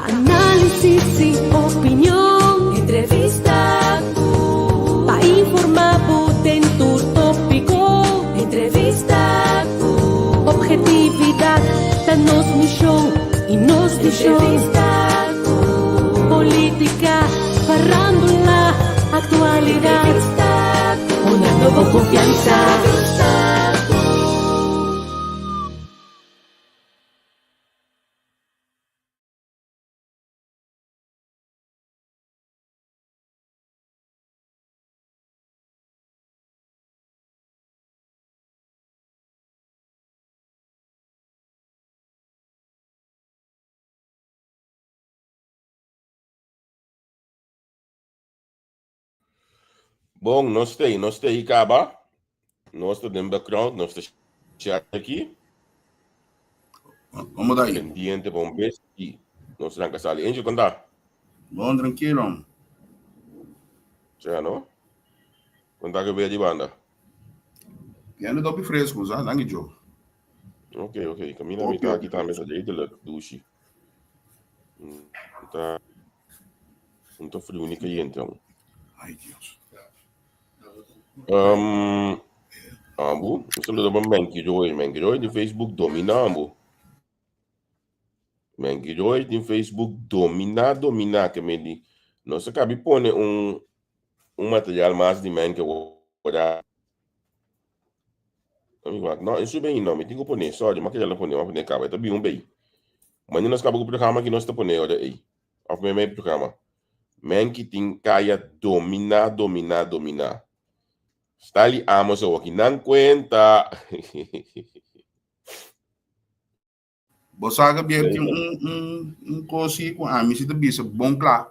Pa análisis i opinion, entrevista ku pa informá bo den tur tópiko, entrevista ku obhetividat ta nos mishon i nos vishon, entrevista ku polítika, farándula, aktualidat, entrevista ku hunando bo konfiansa, entrevista ku. Bon, nos ta ei, nos ta ei kaba. Nos ta den background, nos ta share aki. Como ta aí? Pendiente pa un bes i nos ranka sali. Angel, kon ta? Bon, tranquilo. Sea, no? Kon ta ke bea di banda? Piano topi fresco, sa? Danki, Joe. Ok, ok. Camina mi ta aki tambe, ta redelijk dushi. Ta Un ta friu ni kayente aun. Ay, Dios. Um, ambu, un saludo pa Menki Roy. Menki Roy di Facebook domina ambu. Menki Roy di Facebook domina, domina ke me di. Nos a kabi pone un un material mas di Menki ora. No, en sube no, mi tin ku pone, sorry, ma keda pone, ma pone kaba, e ta bin un bei. Mane nos kaba ku programa ki nos ta pone ora ei. Of me me programa. Menki tin kaya dominá, dominá, dominá. Stanley Amos awor ki nan kuenta. Bo sa Gabriel tin un un un kosi ku ami si ta bisa bon kla.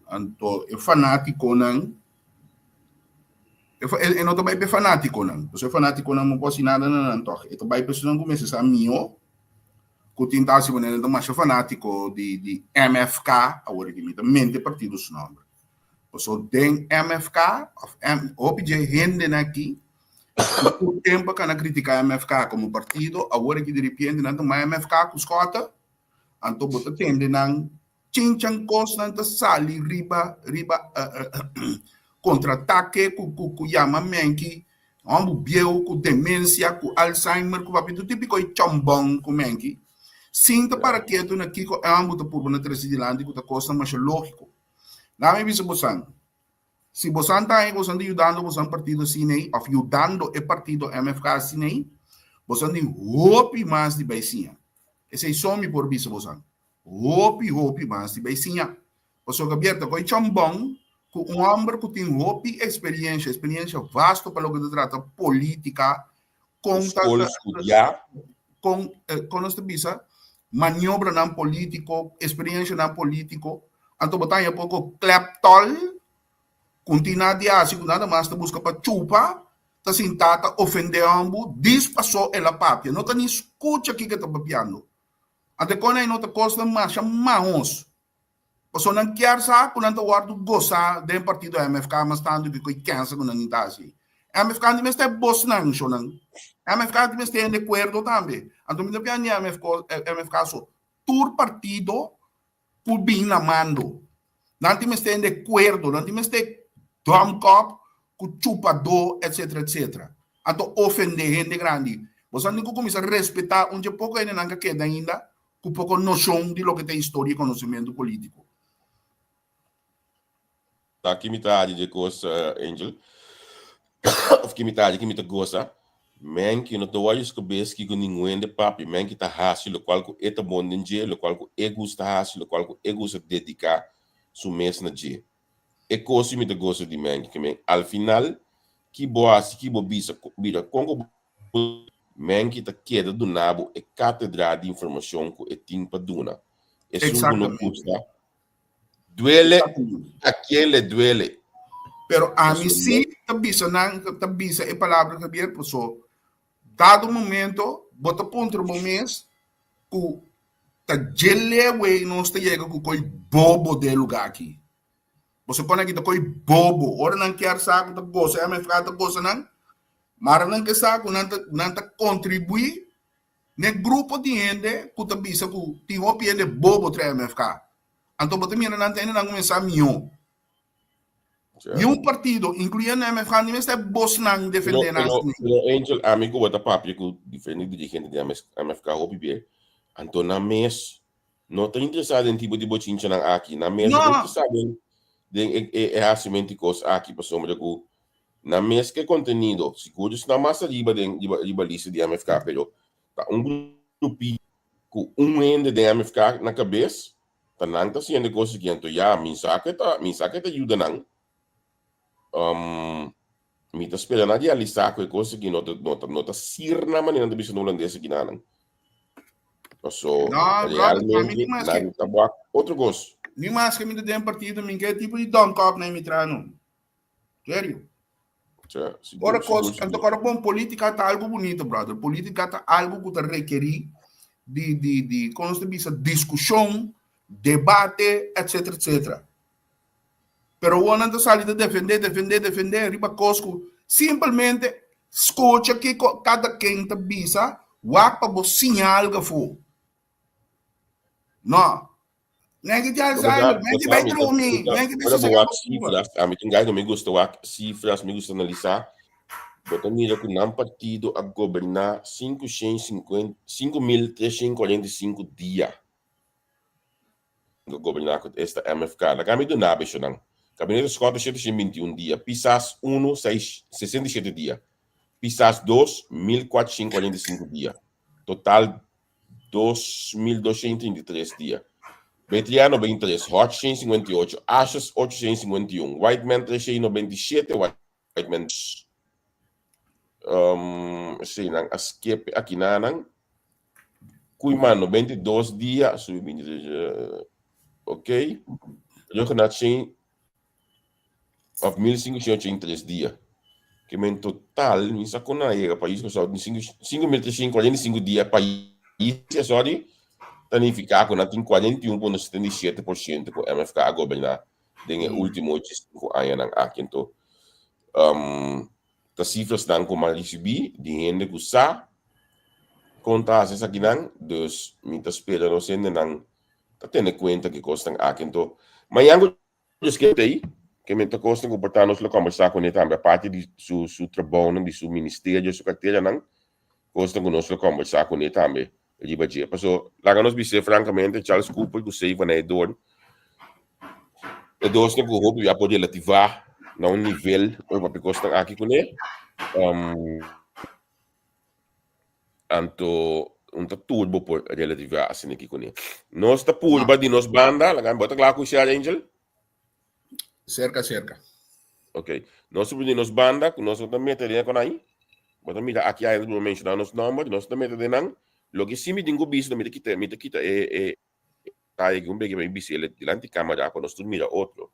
Anto e fanátikonan e e no ta bai pa e fanátikonan. Pasobra e fanátikonan no por hasi nada na nan tòg. E ta bai pa esunnan ku mester sa mihó ku tin ta hasi manera nan ta masha fanátiko di di MFK awor aki mi ta mente partido su nòmber. Pasobra den MFK òf M hopi dje hendenan aki ku tur tempu a kana kritiká MFK komo partido awor aki diripiente nan ta manda MFK ku skòta anto bo ta tende nan Chinchan kosnan ta sali riba riba kontratake ku ku ku yama menki hòmber bieu ku demensia ku alzheimer ku papia tur tipiko e chòmbòn ku menki sin ta para ketu na kiko e hòmber ta purba na trese dilanti ku ta kosnan masha lógiko. Lami bisa bosan si bosan ta haña ku bosan ta yudando bosan partido asin'ei òf yudando e partido MFK asin'ei bosan tin hopi mas di bai siña esei so mi por bisa bosan. Hopi hopi mas di bai siña. Pasobra Gabriel ta koe chambon ku un hòmber ku tin hopi eksperiensha, eksperiensha vasto pa loke ta trata polítika, kon ta Skol studiá. kon kon nos ta bisa maniobranan polítiko, eksperienshanan polítiko, anto bo ta haña poko kleptòl ku no tin nada di hasi, ku nada mas ta buska pa chupa, ta sintá ta ofendé hòmber dis pasó el a papia, no ta ni skucha kiko e ta papiando. Ante kon ei no ta kosnan masha mahos. Pasobra nan kier sa ku nan ta wòrdu gosá den partido MFK mas tantu ku e kensa ku nan ta hasi. MFK no mester bosnan shonnan. MFK tin mester hende kuerdo tambe. Anto mi ta piensa di MFK so. Tur partido ku bin na mando. Nan tin mester hende kuerdo, nan tin mester domkop ku chupadó etcetera etcetera. Anto ofendé hende grandi. Boso tin ku kuminsá respetá un dje poko hendenan ka keda ainda ku poko noshon di loke ta historia i konosementu polítiko. Ta ki mi ta haci dje cos, Angel? Of ki mi ta haci, ki mi ta goza? Men ki no ta wak su cabes kico ningun hende papia. Men ki ta haci locual cu e ta bon den dje, locual cu e gusta haci, locual cu e gusta dedica su mes na dje. E cos si mi ta goza di men ki men al final ki bo haci, ki bo bisa, bira con cu bo men ki ta keda duna bo e catedra di informacion cu e tin pa duna. Esun cu no gusta Duele a quien le duele. Pero ami sí ta bisa nan, ta bisa e palabra Javier, paso dado momento bo ta puntra bo mes ku ta dje lewe nos ta yega ku koi bobo den e lugar aki. Boso kon aki ta koi bobo. Ora nan kier sa ku ta gosa MFK ta gosa nan, mara nan ke sa ku nan ta nan ta kontribuí n'e grupo di hende ku ta bisa ku tin hopi hende bobo trae MFK. Anto bo ta mira nan ta hende nan kuminsá mihó. Niun partido, inkluyendo MFK, ni mester bosnan defendé nan. Pero, pero Angel, ami ku bo ta papia ku diferente dirigente di MFK hopi be, anto nan mes no ta interesá den tipo di bochinchanan aki. Nan mes no ta interesá den den e e hasimentu di kos aki pasobra ku nan mes ke kontenido, sigur esnan mas ariba den riba riba lista di MFK, pero ta un grupito ku un hende den MFK na kabes Ta nan ta haciendo e cos aki anto ya mi sa cu e ta mi sa cu e ta yuda nan um mi ta spera nan realisa cu e cos aki no ta no ta no ta sir nan manera nan ta bisa na hulandes aki nan paso No, brother, pa mi realmente ni mas que nan ta wak otro cos. Ni mas que mi ta den partido mi ke tipo di domkop na mi traha no. Serio. Sa, sigur, Ora sigur, cos, sigur. anto ora bon politica ta algo bonito, brother. Politica ta algo cu ta requeri di di di con nos ta bisa discusion, debate, etcetera, etcetera. Pero awor nan ta sali ta defende, defende, defende riba cos cu simplemente scucha kico cada ken ta bisa, wak pa bo siña algo afo. No. Nènke di Alzheimer, nènke bai drumi, nènke bai sosegá bo sifras, ami tin gai mi gusta wak sifras, mi gusta analisá. Bo ta mira ku nan partido a goberná 5345 dia. Goberná ku esta MFK. Laga mi duna bo eshonan. Gabinete Schotte 721 dia, Pisas 1 67 dia, Pisas 2 1445 dia. Total 2233 dia. Betriano 23, Hodge 158, Ashes 851, Whiteman 397, Whiteman um, sí, nan a skip aki nanan. Koeiman 92 dia, subi 23, uh, ok. Ruggenat 100 of 1583 dia. Ke men total, mi sa kon nan a yega pais Kòrsou tin 5345 dia pais, sorry, ta nifiká ku nan tin 41.77% ku MFK a goberná den e último 85 añanan aki. Anto, um, ta sifrasnan ku mi a risibí di hende ku sa kon ta hasi esakinan, dus mi ta spera nos hendenan ta tene kuenta ku e kosnan aki. Anto, mañan ku Dios ke t'ei, ke men ta kosnan ku por ta nos lo kombersá kuné tambe, aparte di su su trabounan, di su ministerio, su karteranan, kosnan ku nos lo kombersá kuné tambe riba dje. Paso, laga nos bis'é frankamente, Charles Cooper ku Sey van Eydoorn, e dosnan ku hopi ya por relativá na un nivel ora papia kosnan aki kuné. Anto un ta tur bo por relativá asina aki kuné. Nos ta purba di nos banda, laga bo ta kla ku share Angel? Serka, serka. Ok. Nos ta purba di nos banda, ku nos no ta mete den kon ai. Bo ta mira aki ai bo menshoná nos nòmber, nos ta mete den nan. Loke si mi tin ku bisa, mi ta kita, mi ta kita e e detaye aki un beke pa mi bisa el dilanti kamera pa nos tur mira otro.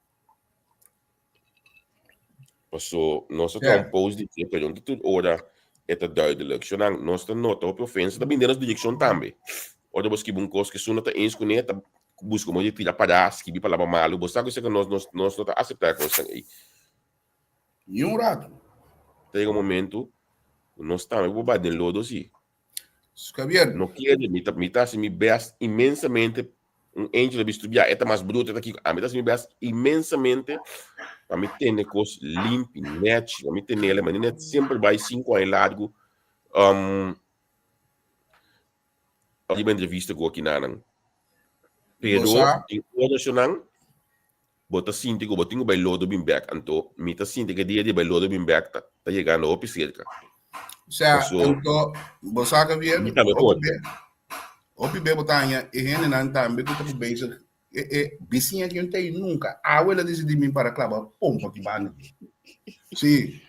Paso nos ta traha un post di dje, pero no ta tur ora e ta duidelijk. Shonang, nos ta nota hopi ofensa ta bini den nos direkshon tambe. Ora bo skibi un kos ku esun no ta eens kuné, ta buska modo di tira pará, skibi palabra malu. Bo sa ku esei ku nos nos nos no ta aseptá e kosnan ei. Ni un ratu. Ta yega un momento ku nos tambe por bai den lodo si. Javier. No kere, mi ta mi ta hasi mi best inmensamente. Un angel a bisto bia, e ta mas bruto, e ta kiko. Ami ta hasi mi best inmensamente pa mi tene kos limpi, nechi, pa mi tenele, ma net semper bai sinku aña largu. Um, riba entrevista ku akinanan. Pero tin oracionnan Bo ta sinti ku bo tin ku bai lodo bin bèk, anto mi ta sinti ku e dia di bai lodo bin bèk ta ta yegando hopi serka. Osea, Paso, anto bo sa ka bien, mi tambe hopi por. be, hopi be bo ta haña e hendenan tambe ku ta ku bezig e e bisiña ku yo no ta ei nunka. Awe el a disidí bin para klaba pompa ki banda. Sí.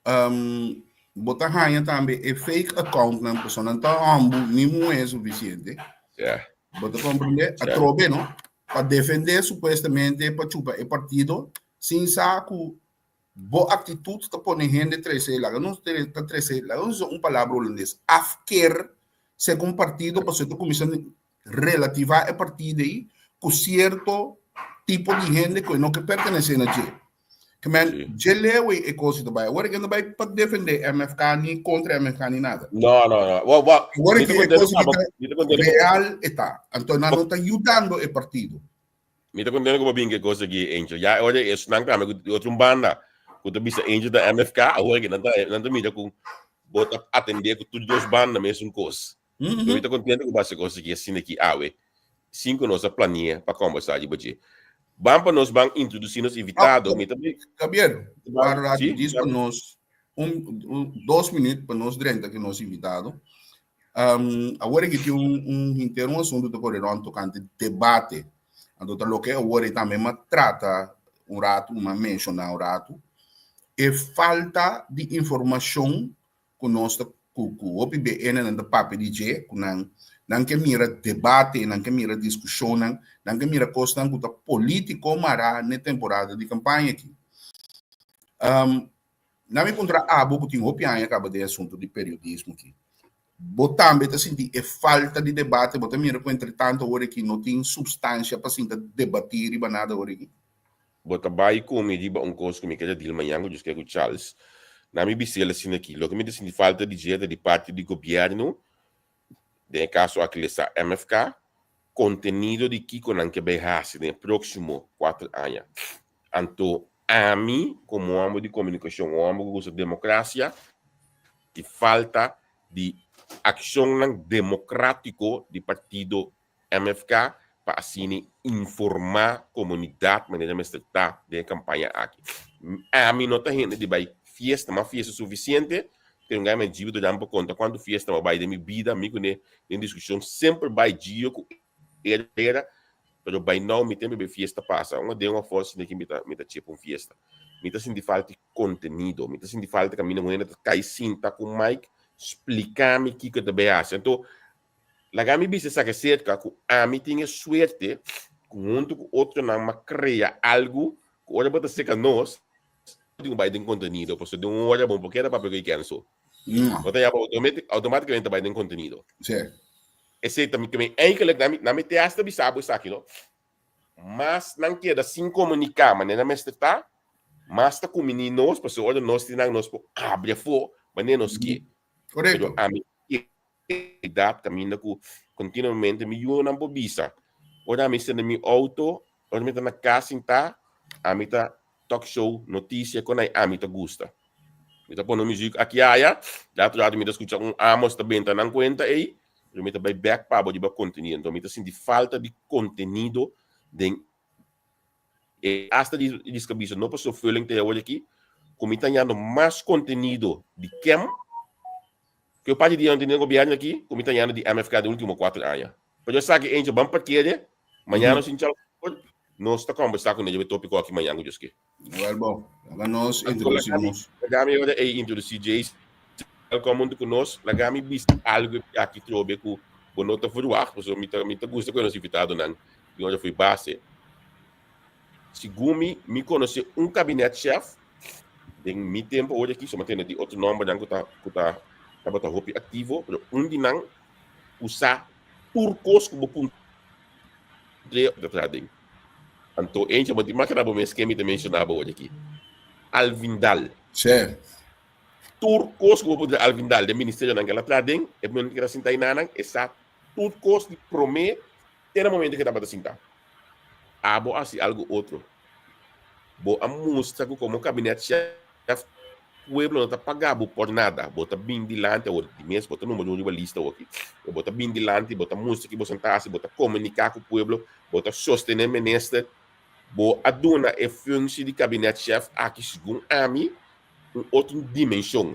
Um, bo ta haña tambe e fake accountnan, pasobra nan ta hòmbu ni muhé sufisiente. Yeah. Bo ta komprendé? Yeah. Atrobe, no? Pa defendé supuestamente pa chupa e partido sin sa ku bo aktitut ta pone hende trese, laga nos ta trese, laga nos usa un palabra holandes, afkeer segun partido pasobra ta kuminsá relativá e partido ei ku sierto tipo di hende ku e no ke pertenesé na dje. Ke men dje leu ei e kos ta bai. Awor e no bai pa defende MFK ni kontra MFK ni nada. No, no, no. Well, well, Awor e kos ta real e ta. Anto nan no ta yudando e partido. Mi ta kontento ku bo bin ku e kos aki, Angel. Ya ora esnan tambe ku di otro banda ku ta bisa Angel ta MFK, awor aki nan ta nan ta mira ku bo ta atendé ku tur dos banda mesun kos. Mi ta kontento ku bo hasi e kos aki asina aki awe, sin ku nos a plania pa kombersá riba dje. Ban pa nos ban introdusí nos invitado. Mi ta Gabriel, para ratu djis pa nos un dos minüt pa nos drenta ku nos invitado. Awor aki tin un un henter un asuntu ta kore rònt tokante debate. Anto ta loke awor ei tambe m'a trata un ratu, m'a menshoná un ratu, e falta di informashon ku nos ta ku ku hopi BNnan ta papia di dje, ku nan nan ke mira debate, nan ke mira diskushonnan, nan ke mira kosnan ku ta polítiko mará n'e temporada di kampaña aki. Na mi puntra abo ku tin hopi aña kaba den e asuntu di periodismo aki, bo tambe ta sinti e falta di debate? Bo ta mira ku entretanto awor aki no tin supstansia pa sinta debatí riba nada awor aki? Bo ta bai ku mi riba un kos ku mi keda dil mañan ku Djoske ku Charles. Na mi bisel asina aki, loke mi ta sinti falta di dje ta di parti di gobièrnu, den e kaso aki lesa MFK, kontenido di kiko nan ke bai hasi den e próksimo kuater aña. Anto ami komo hòmber di komunikashon, un hòmber ku gusta demokrasia, di falta di akshonnan demokratiko di partido MFK pa asina informá komunidat manera mester ta den e kampaña aki. Ami no ta hende di bai fiesta, m'a fiesta sufisiente, pero un gaiman Gio ta dam pa konta kuantu fiesta m'a bai den mi bida, mi kuné den diskushon semper bai Gio ku era, pero bai nou mi tempe bai fiesta pasa, un aden un afó asina ki mi ta mi ta chepa un fiesta. Mi ta sinti falta di kontenido, mi ta sinti falta kaminda un hende ta kai sinta ku mic splika mi kiko e ta bai hasi. Anto Laga mi bisa esaki aserka ku ami tin e suerte ku huntu ku otronan m'a krea algu ku ora bo ta seka nos, bo tin ku bai den kontenido, pasobra den un ora bo no por keda papia ku e kenso. Bo ta yama outomatikamente ta bai den kontenido. Esei ta mi ke mi eigenlik na mi te hasta bisa bo esaki no. Mas nan keda sin komuniká manera mester ta, mas ta kuminí nos, pasobra ora nos tin nan nos por abri afó manera nos ke. Pero ami edat kaminda ku kontinuamente mi yunan por bisa, ora mi sende mi outo, ora mi ta na kas sintá, ami ta talk show, notisia, kon ai ami ta gusta. Mi ta pone un muzik aki aya, rato rato mi ta skucha un Amos ta benta nan kuenta ei, pero mi ta bai bèk pa bo riba kontenido. Enton mi ta sinti falta di kontenido den E hasta di riska bisa no pasobra Furling ta awor aki, ku mi ta hañando mas kontenido di kem ku e parti di nan tene gobièrnu aki ku mi ta hañando di MFK den ultimo kuater aña. Pero esaki Angel ban parkere, mañana nos tin chal nos ta kombersá ku nan riba e topiko aki mañan ku Dios ke. Wel bon, laga nos introdusí nos. Laga mi ora ei introdusí Jason welkom huntu ku nos. Laga mi bisa algu aki trobe ku bo no ta verwagt, pasobra mi ta mi ta gusta ku nos invitadonan di ora foi base. Segun mi, mi konosé un kabinet chef den mi tempu ora aki, so mi a tende di otro nòmbernan ku ta ku ta tabata hopi aktivo, pero un di nan ku sa tur kos ku bo puntr'é ta traha den. Anto Angel, bo tin mas keda bo mes ken mi ta menshoná bo ora aki. Alvin Daal. Sí. Tur kos ku bo puntra Alvin Daal den ministerionan ku el a traha den, e momento ku el a sinta einanan, e sa tur kos di promé Te na momento ke tabata sinta, abo a hasi algu otro. Bo a mustra ku komo kabinet shef pueblo no ta paga bo por nada. Bo ta bin dilanti awor di mes, bo ta number un riba lista awor aki. Pero bo ta bin dilanti, bo ta mustra ki bo santa hasi, bo ta komunika ku pueblo, bo ta sostene minister. Bo a duna e funsi di kabinet shef aki segun ami un otro dimenshon.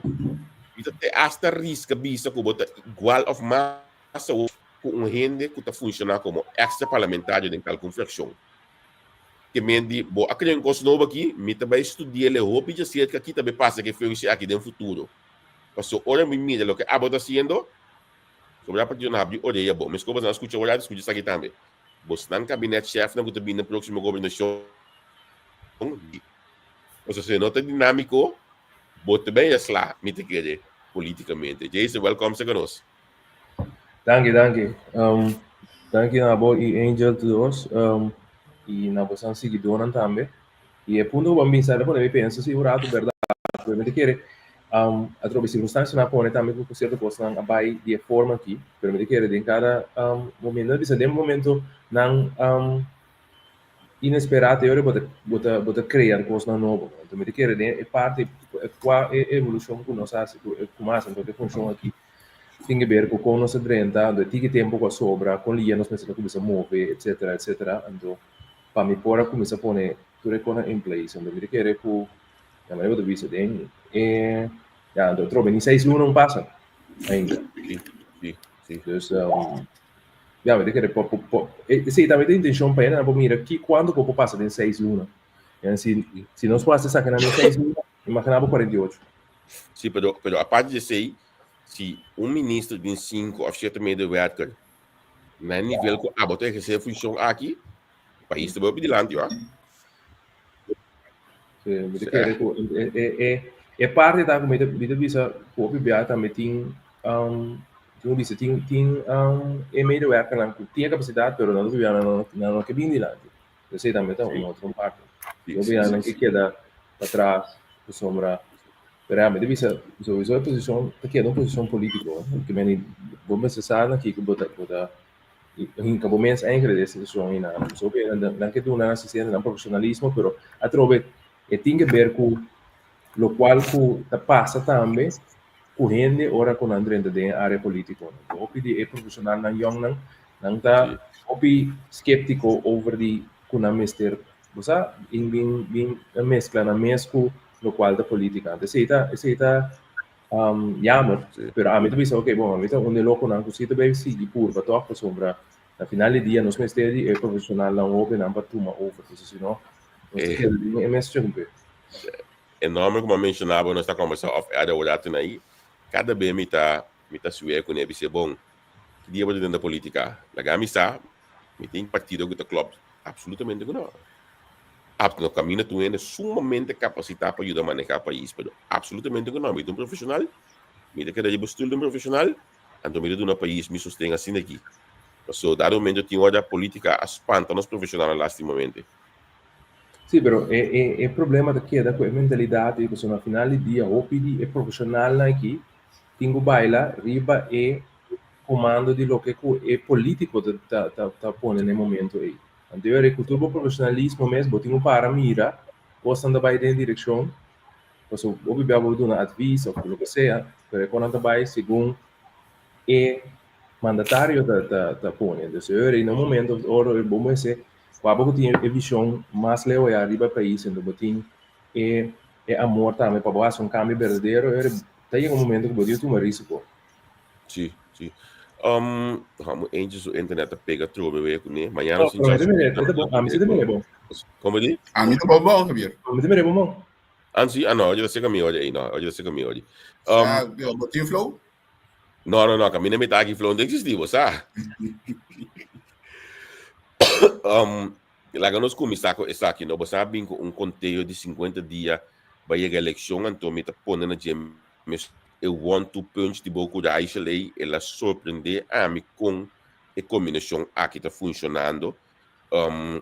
Mi ta te hasta riska bisa ku bo ta igual of mas awor ku un hende ku ta funshoná komo extra parlamentario den kalkun frakshon. Ke men di, bo a krea un kos nobo aki, mi ta bai studi'el e hopi djaserka ki ta bai pasa ku e funshi aki den futuro. Paso ora mi mira loke abo ta hasiendo, sobra partido nan habri orea bo. Meskos boso nan skucha ora, skucha esaki tambe. Bosnan kabinet shèfnan ku ta bini den próksimo gobernashon, paso si no ta dinámiko, bo ta bai esla, mi ta kere, polítikamente. Jason, wèlkòm serka nos. Danki, danki. Um, danki na bo i Angel tur dos. Um, i na bosan siguidónan tambe. I e punto ku bo a bisa ta pone mi pensa si un ratu bèrdat, pero mi ta kere atrobe sirkunstansianan a pone tambe ku sierto kosnan a bai di e forma aki, pero mi ta kere den kada momento, mi ta bisa den momentonan inesperá te ora bo ta bo ta bo ta krea kosnan nobo. Anto mi ta kere den e parti kua e evolushon ku nos a hasi ku ku mas anto e funshon aki tin ke ber ku kon nos a drenta, anto e tiki tempu ku a sobra, kon lia nos mester a kuminsá move, etsetera etsetera. Anto pa mi por a kuminsá pone tur e kosnan in place. Anto mi ta kere ku ya manera bo ta bisa den e ya anto atrobe ni seis luna un pasa ainda. Sí, sí, sí. Dus ya mi ta kere por por esei tambe ta intencion pa hende por mira ki kuantu ku por pasa den seis luna. En si si nos por hasi esakinan den seis luna, imagina bo 48. Sí, pero pero aparte di esei, si un minister den sinku òf shete medewerker Na e nivel ku abo ta ehersé e funshon aki, pais ta bai hopi dilanti, wak. Sí, mi ta kere ku e e e e parti ta ku mi ta mi ta bisa ku hopi bia tambe tin um tin bisa tin tin um e medewerkernan ku tin e kapasidat pero nan ta bia nan no nan no ke bin dilanti. Esei tambe ta un otro parti. Hopi bia nan ke keda patras pasobra Pero ya, mi ta bisa, sowieso e posicion ta keda un posicion politico. Ke meni bo mester sa na kiko bo ta bo ta hinka bo mes eigenlijk den e situacion ei nan. So ke nan nan ke duna nan asistente nan profesionalismo, pero atrobe e tin ke ber ku lokual ku ta pasa tambe ku hende ora ku nan drenta den e area politico. Hopi di e profesionalnan yongnan nan ta hopi skeptico over di ku nan mester, bo sa, bin bin bin meskla nan mes ku lokual ta polítika. Anto esei ta esei ta um, jammer, pero ami ta bisa, ok, bon, ami ta un de lokonan ku si ta bai sigui purba tòg, pasobra na final di dia nos mester di e profesionalnan hóbennan pa tuma over, pasobra si no, nos ta keda den e mes chumpe. E nòmber ku mi a menshoná bo nos ta kòmbersá òf air awor atin ei, kada be mi ta mi ta suer kuné bis'é, bon, ki dia bo ta den ta polítika? Laga mi sa, mi tin partido ku ta klòp? Apsolutamente ku nò. Apto no caminda ta un hende sumamente capacita pa yuda maneha pais, pero absolutamente cu no. Mi ta un profesional, mi ta keda riba stoel di un profesional, anto mi ta duna pais mi sosten asina aki. Paso dado momento tin ora politica a spanta nos profesionalnan lastimamente. Sí, pero e e e problema ta keda cu e mentalidad ei, pasobra na final di dia hopi di e profesionalnan aki tin cu baila riba e comando di loke cu e politico ta ta ta ta pone na e momento ei. Anto e ora ku tur bo profesionalismo mes bo tin ku para mira kosnan ta bai den direkshon, pasobra hopi bia bo duna advis òf loke sea, pero e kosnan ta bai segun e mandatario ta ta ta pone. Entonces e ora ei na un momento ora bo mester ku abo ku tin e vishon mas leu aya riba e pais enton bo tin e e amor tambe pa bo hasi un kambio berdadero e ora ta yega un momento ku bo tin ku tuma risiko. Sí, sí. Um, hamo eentje su internet a pega trobe weer kuné. Mañana Oh, sin pero chance. mi te mire, a mi sí te mire bon. Como di? A mi ta bon bon, Javier. A mi te mire bon bon. Ah, sí, ah no, oye, sé que mi oye, no, oye, sé que mi oye. Ah, bo tin flow? No, no, no, camina mi ta aquí flow no existi, bo sa. Laga nos kuminsá ku esaki, no? Bo sa bin ku un konteo di 50 dia pa yega elekshon, anto mi ta pone na dje mes e one two punch di bo ku Raichel ei, el a sorprendé ami kon e kombinashon aki ta funshonando.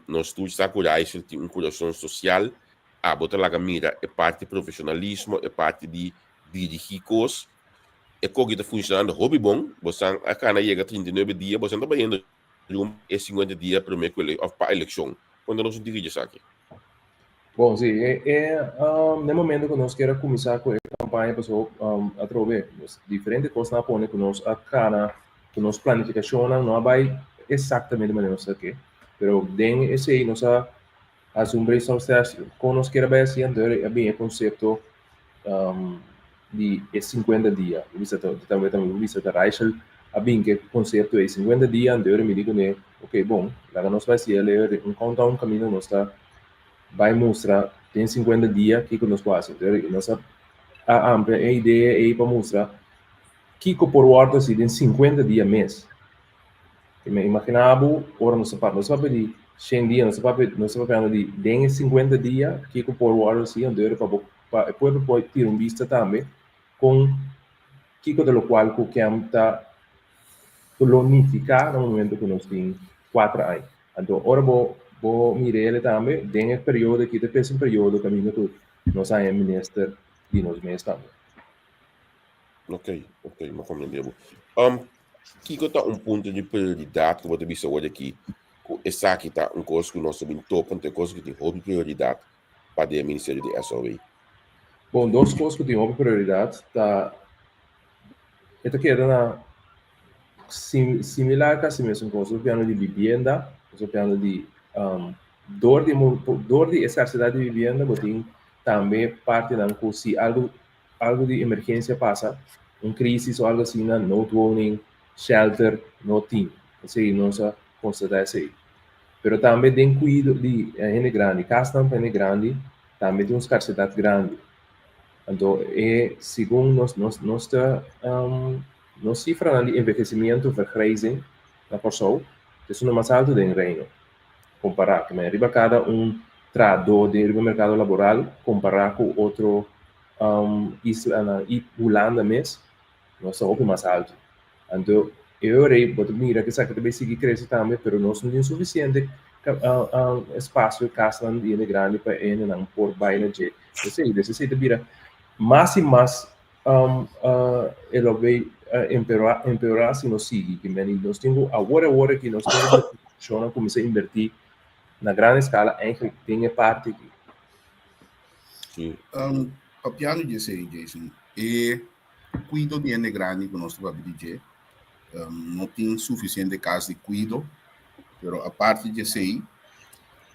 Nos tur sa ku Raichel tin un kurason sosial, abo ta laga mira e parti profeshonalismo, e parti di dirigí kos. E koki ta funshonando hopi bon, bosan a kana yega 39 dia, bosan ta bayendo Riba e 50 dia promé ku of pa elekshon. Konta nos un tiki djesaki. Bon, si, e, e, um, na e momento ku nos kier a kuminsá ku e kampaña paso um, atrobe nos diferente kosnan a pone ku nos a kana ku nos planifikashonnan no a bai eksaktamente manera nos a ke, pero den esei nos a hasi un brainstorm session kon nos kier a bai hasi, anto a bin e konsepto um, di e 50 dia. Bo bisa ta, tambe tambe bo bisa ta Raichel a bin ke konsepto e 50 dia, anto mi di kuné, ok, bon, laga nos bai hasi el un countdown kaminda nos ta bai mustra den 50 dia kiko nos por hasi. Anto nos a a amplia e idea ei pa mustra kiko por wòrdu hasi den 50 dia mes. Mi imaginá bo ora nos ta papia, nos ta papia di 100 dia, nos ta papia, nos ta papiando di den e 50 dia kiko por wòrdu hasi, anto pa bo pa e pueblo por tira un bista tambe kon kiko ta lokual ku kem ta ku lo nifiká na momento ku nos tin kuater aña. Anto ora bo Bo mir'é tambe den e periodo aki ta p'es un periodo kaminda ku nos haña minister di nos mes tambe. Ok, ok, mi a komprendé bo. Kiko ta un punto di prioridat ku bo ta bisa awor aki ku esaki ta un kos ku nos ta bin topa, un kos ku tin hopi prioridat pa den e ministerio di SOW? Bon, dos kos ku tin hopi prioridat ta e ta keda na Similar casi mesun cos, nos piano di bibienda, nos piano di dor di dor di e scarcedad di bibienda bo tin tambe partinan cu si algo algo di emergencia pasa, un crisis o algo asina, noodwoning, shelter no tin. Esey nos a constata esey. Pero tambe den cuido di hende grandi, casnan pa hende grandi tambe tin un scarcedad grandi. Anto e segun nos nos nos ta Nos sifranan di envehesimiento, vergrijzing, na Kòrsou ta esun mas altu den Reino, kompará ku riba kada un trahadó den riba merkado laboral kompará ku otro islanan i Hulanda mes, nos ta hopi mas altu. Anto e ora ei bo ta mira ku esaki ta bai sigui krese tambe, pero nos no tin sufisiente espasio, kasnan di hende grandi pa e hendenan por bai na dje. Esei, esei ta bira mas i mas E lo bay empeora si nos sigui. Ki meni nos tin ku awor awor aki nos tin ku shona kuminsá invertí na gran eskala eigenlijk den e parti aki. Sí. Papiando di esei, Jason, e kuido di hende grandi ku nos ta papia di dje, no tin sufisiente kas di kuido, pero aparte di esei,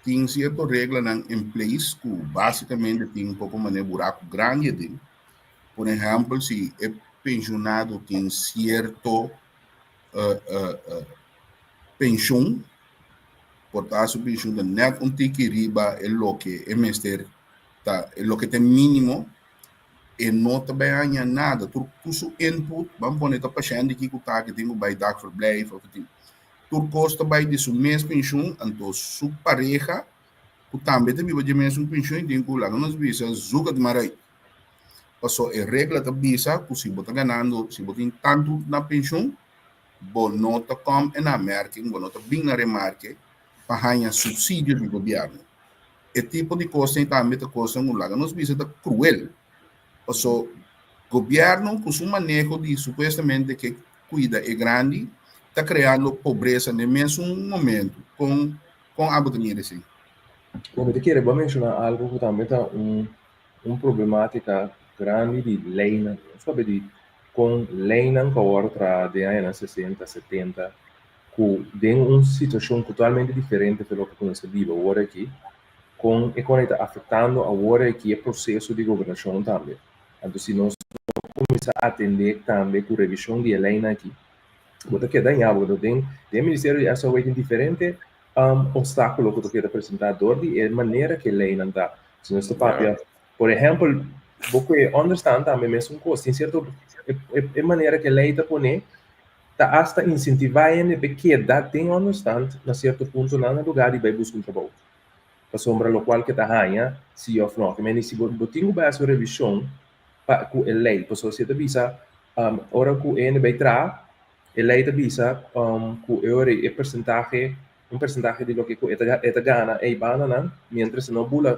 tin sierto reglanan en place ku básikamente tin un poko manera buraku grandi aden. Por ehèmpel, si e penshonado tin sierto penshon, por ta su penshon ta nèt un tiki riba e loke e mester ta, e loke ta e mínimo, e no ta bai haña nada. Tur tur su input, ban pone ta pashènt di kiko ta ke tin ku bai dagverblijf òf tin, tur kos ta bai di su mes penshon, anto su pareha ku tambe ta biba dje mesun penshon i tin ku laga nos bisa zoek het maar uit. Paso e regla ta bisa ku si bo ta ganando, si bo tin tantu na penshon, bo no ta kom en aanmerking, bo no ta bin na remarke pa haña supsidio di gobièrnu. E tipo di kosnan tambe ta kosnan ku laga nos bisa ta kruel. Paso gobièrnu ku su maneho di supuestamente ke kuida e grandi ta kreando pobresa den mesun momentu. Kon Kon abo ta mira esei? Bon, mi ta kere bo a menshoná algu ku tambe ta un un problemátika grandi di leinan. Nos papia di kon leinan ku a wòrdu traha den añanan sesenta, setenta, ku den un situashon totalmente diferente for loke ku nos ta biba awor aki, kon e kon ei ta afektando awor aki e proseso di gobernashon tambe. Anto si nos no kuminsá atendé tambe ku revishon di e leinan aki, Bo ta keda ña, bo ta den den ministerio di SOW tin diferente obstáculo ku ta keda presentá dor di e manera ku e leinan ta. Si nos ta papia, por ehèmpel, bo ku e ònderstan tambe mesun kos, tin sierto e manera ku e lei ta pone ta asta insentivá hende pa e keda den ònderstan na sierto puntonan na lugá di bai buska un trabou. Pasobra lokual ke ta haña si òf no. Si bo tin ku bai hasi un revishon pa ku e lei, pasobra si e ta bisa Ora ku e hende bai traha, e lei ta bisa ku e ora e persentahe, un persentahe di loke ku e ta e ta gana ei bandanan, miéntras e no bula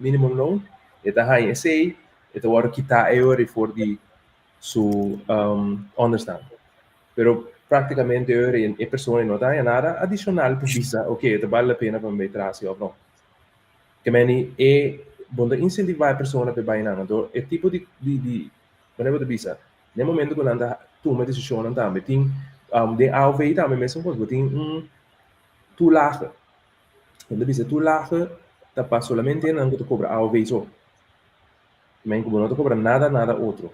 minimumloon, e ta haña esei, e ta wòrdu kitá e ora for di su ònderstand. Pero práktikamente e ora e persona no ta haña nada adishonal pa bisa, oke, ta bale la pena pa mi bai traha si òf no. Ke meni e bon ta insentivá e persona pa e bai nan. Anto e tipo di di di manera bo ta bisa, den momento ku nan ta tuma desishonnan tambe tin den AOV tambe mesun kos, bo tin un toelage. Nan ta bisa toelage ta pa solamente nan ku ta kobra AOV so. Ke meni ku bo no ta kobra nada nada otro.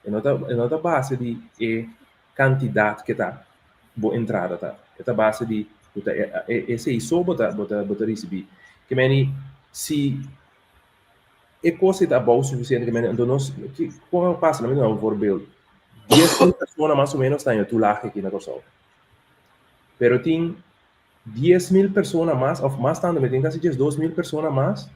E no ta e no ta base di e kantidat ke ta bo entrada ta. E ta base di ku ta esei so bo ta bo ta bo ta risibí. Ke meni si e kos ei ta abou sufisiente ke meni anto nos ki kon a pasa? Lami duna un voorbeeld. 10.000 persona mas o menos ta haña toelage aki na Kòrsou. Pero tin 10.000 persona mas òf mas tantu mi tin kasi 12.000 persona mas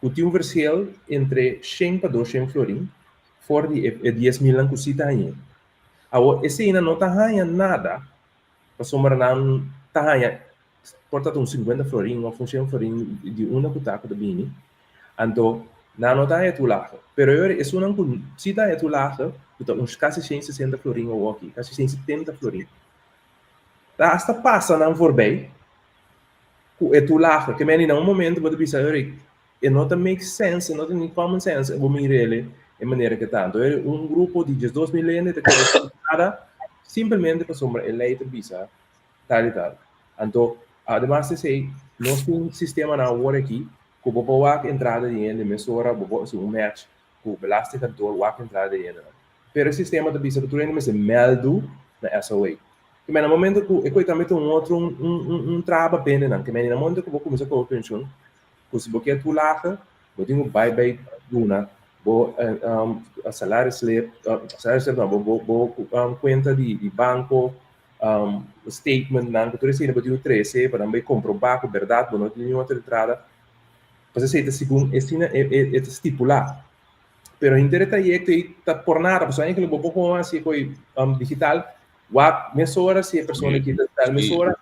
ku tin un verschil entre shen pa doshen florin for di e 10.000 nan ku si ta hañ'é. Awor, eseinan no ta haña nada, pasobra nan ta haña. Por ta un 50 florin òf un 100 florin di unda ku ta ku ta bini. Anto nan no ta haña toelage. Pero e ora esunnan ku si ta haña toelage, ku ta un kasi 160 florin awoki, kasi 170 florin, ta hasta pasa nan voorbij ku e toelage. Ke meni na un momento bo ta bisa, ora e no ta make sense, e no ta ni common sense bo mir'el e manera ke ta. Anto un grupo di 12.000 hende ta keda sin nada simplemente pasobra e lei ta bisa tal i tal. Anto, ademas di esei, nos tin sistemanan awor aki ku bo por wak entrada di hende mesora, bo por hasi un match ku belastingkantoor wak entrada di hendenan. Pero e sistema ta bisa ku tur hende mester mèldu na SOA. Ke men na momento ku e koe tambe ta un otro un traba pa hendenan. Ke men na momento ku bo kuminsá koba penshun, ku si bo kier toelage, bo tin ku bai bai duna bo salaris slip, salaris slip no, bo bo kuenta di banko, statementnan ku tur esei bo tin ku trese pa nan bai komprobá ku bèrdat bo no tin ningun otro entrada. Pasobra esei ta segun asina e ta stipulá. Pero henter e trayekto ei ta por nada pasobra enkele bo por komo hasi koe digital wak mesora si e persona ki ta stel mesora.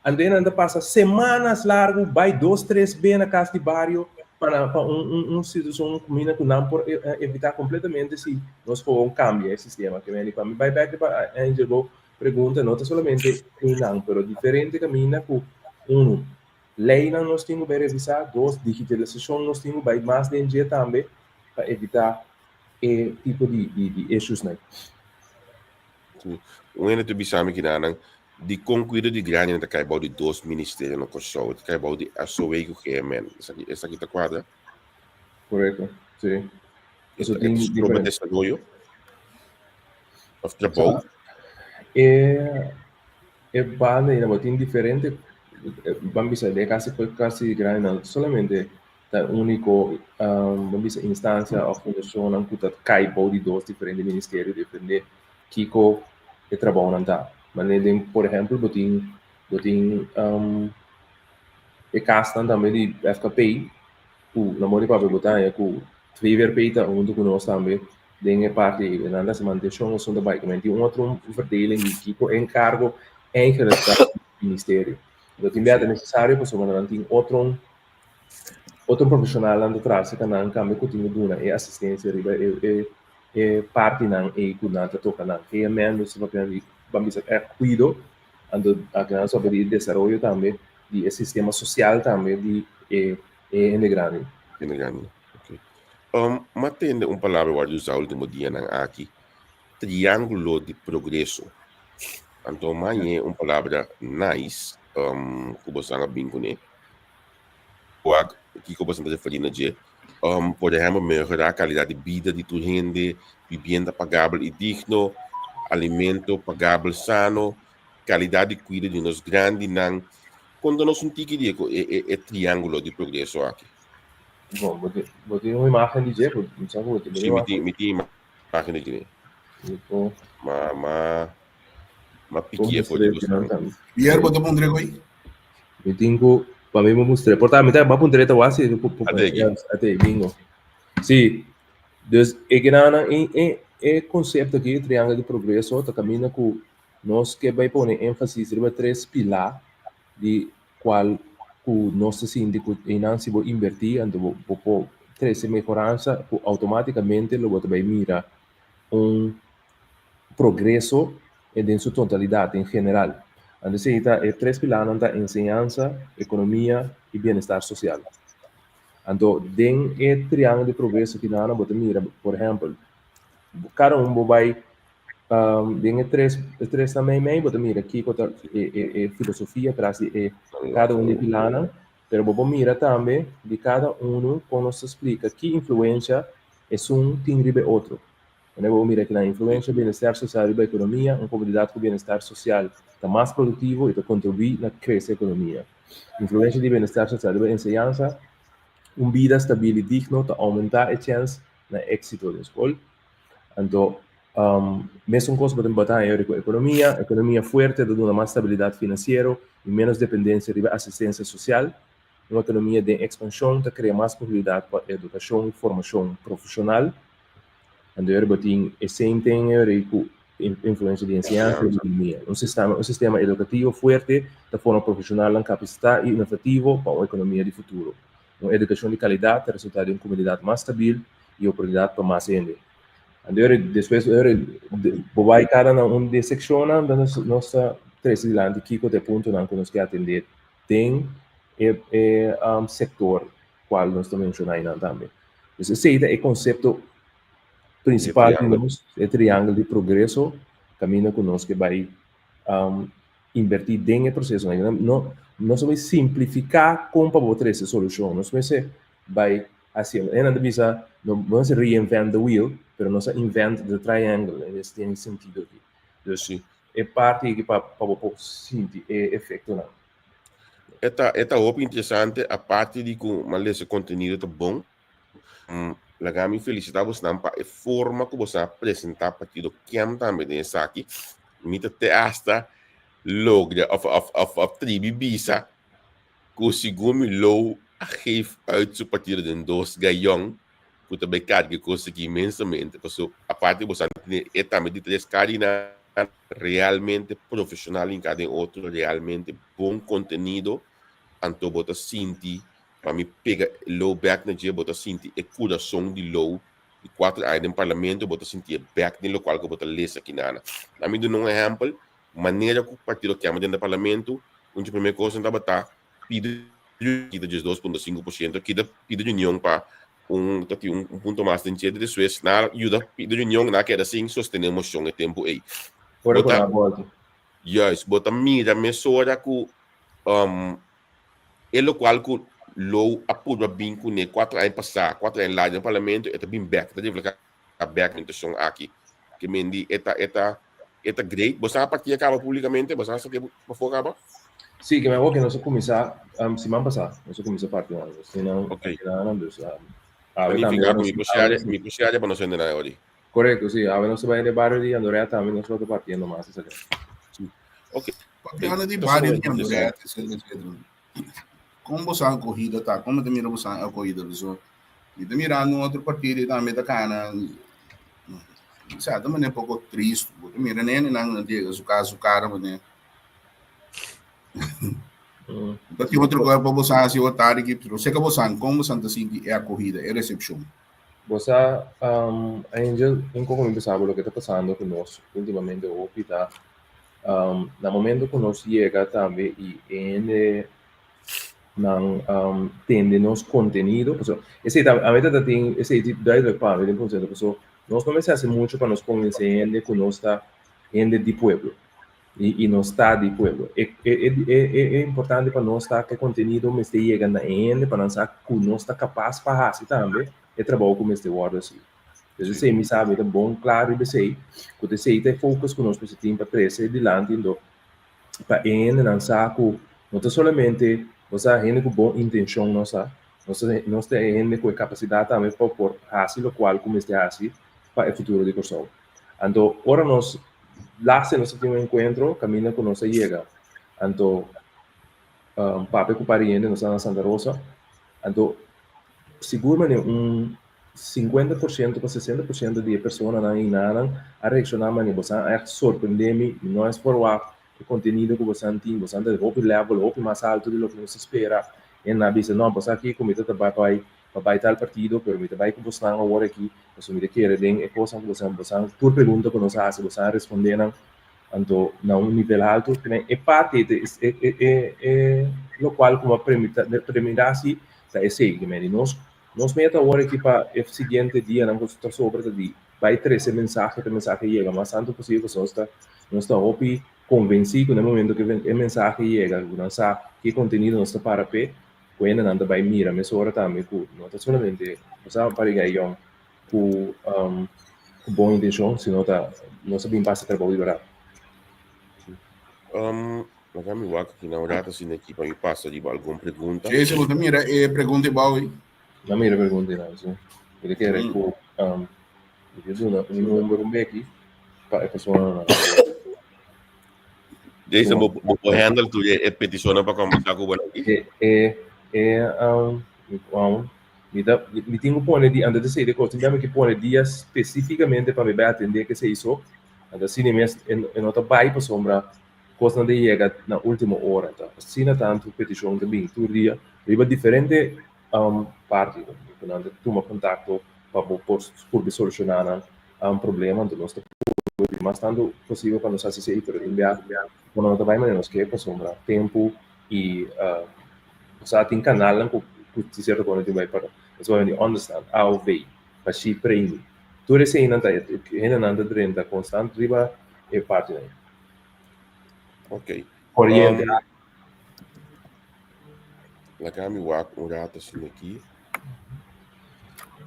Anto nan ta pasa semanas largu bai dos tres be na kas di bario pa nan pa un un situashon kuminda ku nan por evitá kompletamente si nos gewoon kambia e sistema. Ke meni pa mi bai bèk riba Angel bo pregunta no ta solamente einan pero diferente kaminda ku unu leinan nos tin ku bai revisá, dos digitalisashon nos tin ku bai mas den dje tambe pa evitá e tipo di di issuesnan. Un hende ta bisa mi kinanan dikon kuido di grandinan ta kai bou di dos ministerio na Kòrsou, ta kai bou di SOA ku GMN. Esaki esaki ta kuadra? Korekto, si. Eso tin diferente. Desaroyo òf trabou? E e banda ei bo tin diferente ban bisa den kasi kasi grandinan solamente ta úniko ban bisa instansia òf fundashonnan ku ta kai bou di dos diferente ministerio depende kiko e trabounan ta. Manera den por ehèmpel bo tin bo tin e kasnan tambe di FKP ku na modo di papia bo ta haña ku VVRP ta huntu ku nos tambe den e parti ei. Nan ta hasi mantenshon esun ta bai. Tin un otro verdeling di kiko e enkargo eigenlijk ta di ministerio. Anto tin bia ta nesesario pasobra nan tin otro Otro profesionalnan ta traha cerca nan tambe cu tin cu duna e asistencia riba e e e partinan ey cu nan ta toca nan. GMN nos ta papia di ban bisa e cuido, anto aki nan ta papia di e desaroyo tambe di e sistema social tambe di e e hende grandi. Hende grandi, ok. M'a tende un palabra wòrdu usá ultimo dianan aki, triángulo di progreso. Anto m'a hañ'é un palabra nice ku boso a bin kuné. Wak, kiko boso ta referí na dje? Por ehèmpel, mehorá kalidat di bida di tur hende, bibienda pagabel i digno, alimento pagabel sano, kalidat di kuido di nos grandinan. Konta nos un tiki di e e e triángulo di progreso aki. Bon, bo tin bo tin un imágen di dje? Bo sa ku bo tin Sí, mi tin mi tin imágen di dje. Ma ma ma pikié for di bo. Bier bo ta puntra e koe? Mi tin ku pa mi mustr'é. Por ta mi ta ba puntr'é ta wak si Ate, bingo. Sí. Dus e grannan e e e konsepto aki e triángulo di progreso ta kaminda ku nos ke bai pone énfasis riba tres pilá di kual ku nos ta sinti ku einan si bo inbertí anto bo bo por trese mehoransa ku outomátikamente lo bo ta bai mira un progreso den su totalidat, en general. Anto esei ta e tres pilarnan ta enseñansa, ekonomia i bienestar sosial. Anto den e triángulo di progreso kinana bo ta mira, por ehèmpel, kada un bo bai den e tres e tresnan meimei bo ta mira kiko ta e e e filosofia tras di e kada un di e pilarnan, pero bo por mira tambe di kada unu kon nos ta splika ki influensha esun tin riba e otro. Wanneer bo mira kinan influensha bienestar sosial riba ekonomia, un komunidat ku bienestar sosial ta mas produktivo i ta kontribuí na krese ekonomia. Influensha di bienestar sosial riba enseñansa, un bida stabil i digno ta oumentá e chèns na éksito den skol. Anto, mesun kos bo ta haña ku ekonomia, ekonomia fuerte ta duna mas stabilidat finansiero i ménos dependensia riba asistensia sosial. Un ekonomia den ekspanshon ta krea mas posibilidat pa edukashon i formashon profeshonal. Anto ora bo tin e same thing ora ku Influensia di enseñansa i ekonomia. Un sistema, un sistema edukativo fuerte ta forma profeshonalnan kapasitá i inovativo pa un ekonomia di futuro. Un edukashon di kalidat ta resultá di un komunidat mas stabil i oportunidat pa mas hende. Anto ora despues ora bo bai kada na un di e sekshonnan dan nos nos ta trese dilanti kiko ta e puntonan ku nos ke atendé den e e sektor kual nos ta menshoná einan tambe. Dus esei ta e konsepto prinsipal di nos, e triangel di progreso kaminda ku nos ke bai invertí den e prosesonan. No nos a bai simplifiká kon pa bo trese solushon, nos mester bai hasi, e nan ta bisa no mester reinvent the wheel, pero nos a invent the triangle, en es den sentido aki. Dus e parti aki pa bo por sinti e efektonan. E ta e ta hopi interesante aparte di ku mi a lesa e kontenido ta bon. Laga mi felicita bosnan pa e forma ku bosan a presenta partido KEM tambe den esaki. Mi ta te hasta logra of of of of tribi bisa ku segun mi Lou a geef uit su partido den dos gayon ku ta bai karga e kos aki inmensamente. Paso aparte bosan tene e tambe di tres karinan realmente profesional hinká den otro, realmente bon kontenido, anto bo ta sinti Pa mi pega Lou bek na dje, bo ta sinti e kurason di Lou di kuater aña den parlamento, bo ta sinti e bek den lokual ku bo ta lesa kinana. Na mi duna un ehèmpel, manera ku partido kema den parlamento, un dje promé kosnan tabata pidi kita 12.5%, kita pidi reunion pa un ta tin un punto mas den dje, despues na yuda pidi reunion na keda sin sostené moshon e tempu ei. Ora ku na bolta. Juist, bo ta mira mesora ku E lokual ku Lou a purba bin kuné kuater aña pasá, kuater aña largu den parlamento, e ta bin bèk, e ta reflehá bèk den situashon aki. Ke men di e ta e ta e ta great. Bo sa partia kaba públikamente? Bo sa sa ke pafó kaba? Sí, ke men oke nos a kuminsá siman pasá nos a kuminsá parti nan. Nos tin nan nan dus awe tambe nos mi por share mi por share pa nos hende nan awor. Korekto, sí. Awe nos ta bai den e bario di Andoré tambe nos lo ta partiendo mas esaki. Ok. Papiando di bario di Andoré, etcetera, etcetera. Kon boso a akohida ta? Kon bo ta mira boso a akohida? Pasobra mi ta mirando un otro partido tambe ta kana, sa ta manera poko tristu. Bo ta mira nenenan nan ta yega su kas su kara manera. Ta tin otro kos pa boso hasi awor tardi aki, pero seka boso, kon boso ta sinti e akohida, e resepshon? Bo sa, Angel, un koko mi bisa bo loke ta pasando ku nos ultimamente hopi ta na momento ku nos yega tambe i e hende nan tende nos kontenido, pasobra esei ta ami ta tin esei ta duidelijk pa mi den konsepto pasobra nos no mester hasi mucho pa nos konvensé hende ku nos ta hende di pueblo i nos ta di pueblo. E e importante pa nos ta ku e kontenido mester yega na e hende pa nan sa ku nos ta kapas pa hasi tambe e trabou ku mester wòrdu hasi. Pues esei mi sa mi ta bon kla riba esei ku ta esei ta e focus ku nos mester tin pa trese dilanti endo pa e hendenan sa ku no ta solamente nos ta hende ku bon intenshon nos ta nos ta nos ta e hende ku e kapasidat tambe pa por hasi lokual ku mester hasi pa e futuro di Kòrsou. Anto ora nos laatste nos a tin un enkuentro kaminda ku nos a yega anto papia ku par di hende nos ta na Santa Rosa anto sigur manera un 50% pa 60% di e personanan i nanan a reakshoná manera boso a ègt sorprendé mi, mi no a ferwagt e kontenido ku boso tin, boso ta hopi level, hopi mas alto di loke nos a spera i nan a bisa no boso aki ku mi ta ta bai pa bai tal partido pero mi ta bai ku bosnan awor aki pasobra mi ta kere den e kosnan ku boso boso tur pregunta ku nos a hasi boso a responde nan anto na un nivel alto e parti e e e lokual ku mi a premira si ta esei nos Nos meta awor aki pa e siguiente dianan ku ta sobra ta di bai trese mensahe pa e mensahe yega mas tantu posibel pasobra nos ta nos ta hopi konvensí ku na e momento ku e mensahe yega ku nan sa ke kontenido nos ta para p'e ku hendenan ta bai mira mesora tambe ku no ta solamente bo sa pariga e yòn ku ku bon intenshon sino ta nos a bin pasa trabou di bèrdat. Laga mi wak aki na un rato asina aki pa mi pasa riba algun pregunta. Jason, bo ta mira e pregunta ei bou ei? Mi a mira e pregunta ei nan, si. Mi ta kere ku mi ta duna un number un beki pa e personanan. Jason, bo bo por handle tur e peticionnan pa combersa ku bo aki? E e e mi ta mi tin ku pone di antes di esei de kos tin bia mi ke pone dia spesifikamente pa mi bai atende kesei so. Anto asina mes e no ta bai pasobra kosnan ta yega na último ora. Anto asina tantu petishon ta bin tur dia riba diferente parti ku nan ta tuma kontakto pa bo por purba solushoná nan problema. Anto nos ta purba di mas tantu posibel pa nos hasi esei, pero tin bia ku no ta bai manera nos ke pasobra tempu i osea tin kanalnan ku di sierto forma tin bai pa nos bai di onderstand, AOV, pa shi premi. Tur eseinan ta hendenan ta drenta konstant riba e partinan. Ok. Koriente. Laga mi wak un rato asina aki.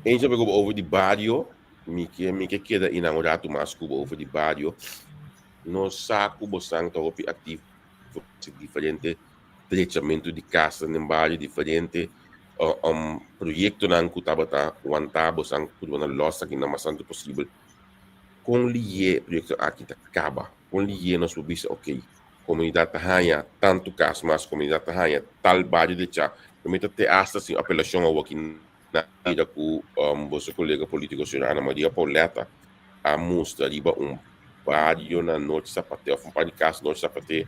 Eens heb ik over di bario. Mi ke keda ina un rato mas ku over di bario. Nos sa ku bosan ta hopi aktivo diferente drechamentu di kas den bario, diferente proyektonan ku tabata wantá bosan ku duna lòs aki na mas tantu posibel. Kon lié e proyekto aki ta kaba? Kon lié nos por bisa ok, komunidat ta haña tantu kas mas, komunidat ta haña tal bario drechá? Promé ta te asta sin apelashon awoki na mira ku boso kolega polítiko señor Ana Maria Pauletta a mustra riba un bario na Noord Sapaté òf un par di kas Noord Sapaté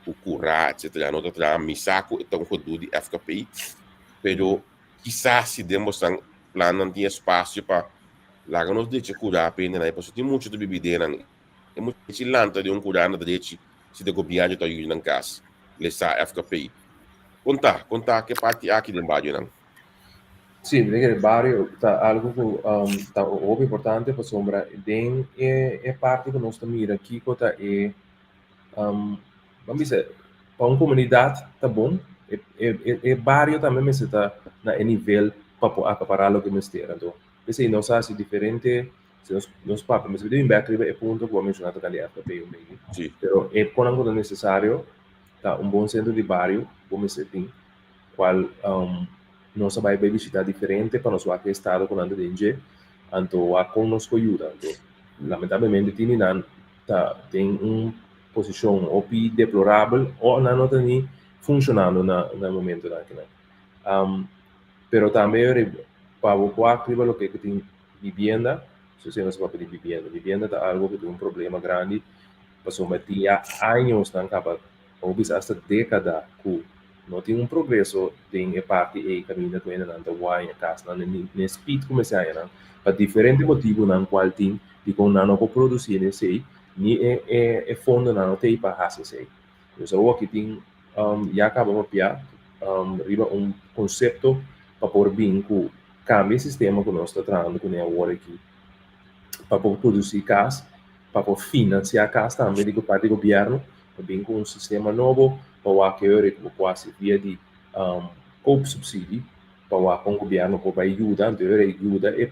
ku kurá etcetera no ta traha. Mi sa ku e ta un gedoe di FKP pero kisas si den bosan plannan tin espasio pa laga nos drecha kurá pa hende nan pasobra tin mucha ta bibi den nan e mucha si lanta den un kurá na drechi si ta gobièrnu ta yuda nan kas lesa FKP. Kon ta? Kon ta ke parti aki den barionan? Sí, mi ta kere bario ta algu ku ta hopi importante pasobra den e e parti ku nos ta mira kiko ta e ban bisa pa un komunidat ta bon e e e bario tambe mester ta na e nivel pa por akapará loke mester. Anto p'esei nos a hasi diferente si nos nos papia mester bin bèk riba e punto ku bo a menshoná tokante FKP un beki. Pero e konan ku ta nesesario ta un bon sentro di bario bo mester tin. Cual nos a bay bay bishita diferente pa nos wak e estado cu nan ta den dje, anto wak con nos por yuda. Anto lamentablemente tin di nan ta den un posicion hopi deplorabel o nan no ta ni funcionando na na e momentonan akinan. Pero tambe pa bo wak riba loke cu tin bibienda, so esei nos a papia di bibienda. Bibienda ta algo cu ta un problema grandi pasobra tin ya añosnan caba Bo bisa asta dékada ku no tin un progreso den e parti ei kaminda ku hendenan ta waña kasnan n'e speed ku mester haña nan pa diferente motibunan kual tin dikon nan no por produsí esei ni e e fondonan no ta ei pa hasi esei. Dus awor aki tin ya kaba papia riba un konsepto pa por bin ku kambia e sistema ku nos ta trahando kuné awor aki pa por produsí kas, pa por finansiá kas tambe di parti di gobièrnu. Pa bin ku un sistema nobo pa wak e ora ku bo por hasi via di koopsubsidie pa wak kon gobièrnu por bai yuda. Anto e ora ei yuda e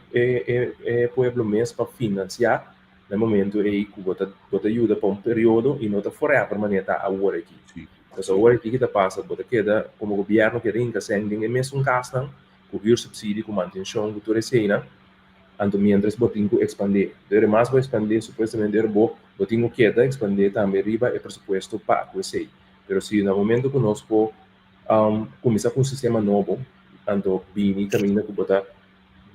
e pueblo mes pa finansiá na e momento ei ku bo ta bo ta yuda pa un periodo i no ta forever manera ta awor aki. Pasobra awor aki ki ta pasa bo ta keda komo gobièrnu keda hinka sèn den e mesun kasnan ku huursubsidie ku mantenshon ku tur eseinan. Anto mientras bo tin cu expande. Dor e mas bo expande, supuestamente dor bo bo tin cu keda expande tambe riba e presupuesto pa cu esey. Pero si na momento cu nos por cuminsa cu un sistema nobo, anto bini caminda cu bo ta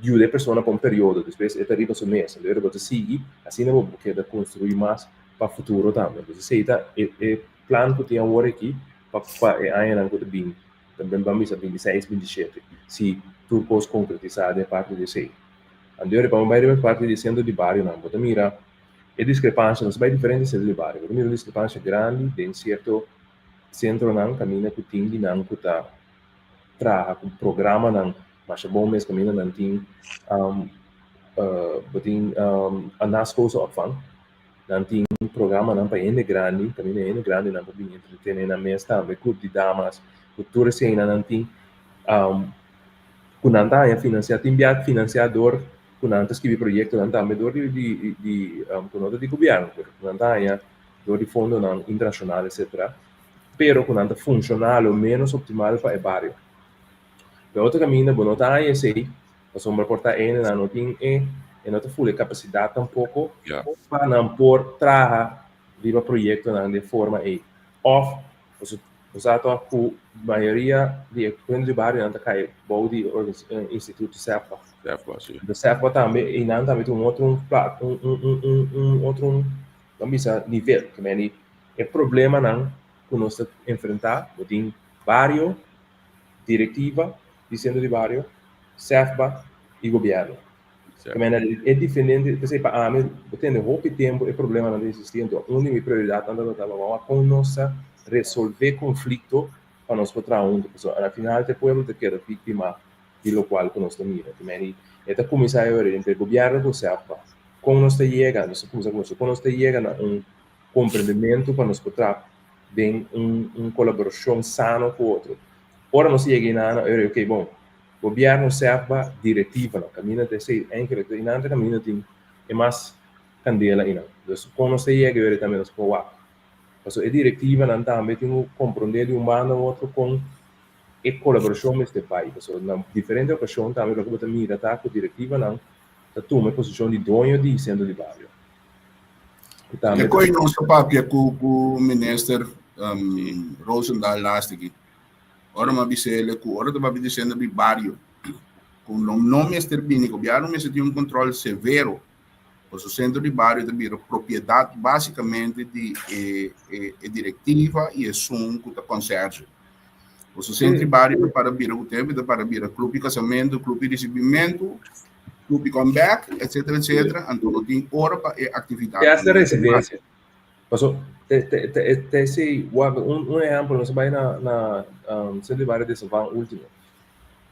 yuda e persona pa un periodo, despues e ta riba su mes, anto ora bo ta sigui, asina bo por keda construi mas pa futuro tambe. Entonces esey ta e e plan cu tin awor aki pa pa e añanan cu ta bini. Tambe ban bisa bintiseis, bintishete, si tur kos konkretisá den e parti di esei. Anto ora pa bai riba e parti di sentro di barionan, bo ta mira e diskrepansia, nos a bai diferente sentro di bario, bo ta mira un diskrepansia grandi den sierto sentronan kaminda ku tin di nan ku ta traha ku programanan masha bon mes, kaminda nan tin bo tin naschoolse opvang. Nan tin programanan pa hende grandi, kaminda hende grandinan por bini entretene nan mes tambe, club di damas, ku tur eseinan nan tin ku nan ta haña finansiá, tin bia finansiá dor ku nan ta skibi proyektonan tambe dor di di di ku no ta di gobièrnu pero ku nan ta haña dor di fondonan internashonal etsetera, pero ku nan ta funshoná lo ménos optimal pa e bario. Pe otro kaminda bo no ta haña esei Pasobra por ta hendenan no tin e e no ta ful e kapasidat tampoko pa nan por traha riba proyektonan den forma ei. Òf bo sa tòg ku mayoria di e hende di barionan ta kai bou di instituto SEFBA. SEFBA, si. Anto SEFBA tambe einan tambe tin un otro un un un otro un. Ban bisa nivel, ke meni e problemanan ku nos ta enfrentá, bo tin bario, direktiva di sentro di bario, SEFBA i gobièrnu. Ke meni e diferente, p'esei pa ami bo tende hopi tempu e problemanan ta eksistí, anto un di mi prioridatnan tabata pa wak kon nos ta resolvé konflikto pa nos por traha huntu, pasobra al final te pueblo ta keda víktima di lokual ku nos ta mira. Ke meni e ta kuminsá e ora entre gobièrnu ku SEFBA. Kon nos ta yega, nos ta kuminsá ku kon nos ta yega na un komprendementu pa nos por traha den un un kolaborashon sano ku otro. Ora nos yega einan, e ora oke bon, gobièrnu, SEFBA, direktivanan, kaminda ta esei enkele, einan ta kaminda tin e mas kandela einan. Dus kon nos ta yega e ora tambe nos por wak. Pasobra e direktivanan tambe tin ku komprondé di un banda u otro kon e kolaborashon mester bai. Pasobra na diferente okashon tambe loke bo ta mira ta ku direktivanan ta tuma e posishon di doño di sentro di bario. Ku tambe E koi nos ta papia ku ku minister um, Rosendaal laatste aki. Ora m'a bisele ku ora ta papia di sentro di bario ku no no mester bini, gobièrnu mester tin un kontrol severo. Pasobra sentro di bario ta bira propiedat básikamente di e e e direktiva i esun ku ta konsèrge. Pasobra sentro di bario ta para bira ku tempu ta para bira klup di kasamentu, klup di risibimentu, klup di comeback, etcetera, etcetera. Anto no tin ora pa e aktividat. Te hasta residensia. Paso te te te te esei wak un un ehèmpel nos a bai na na sentro di bario de Savan ultimo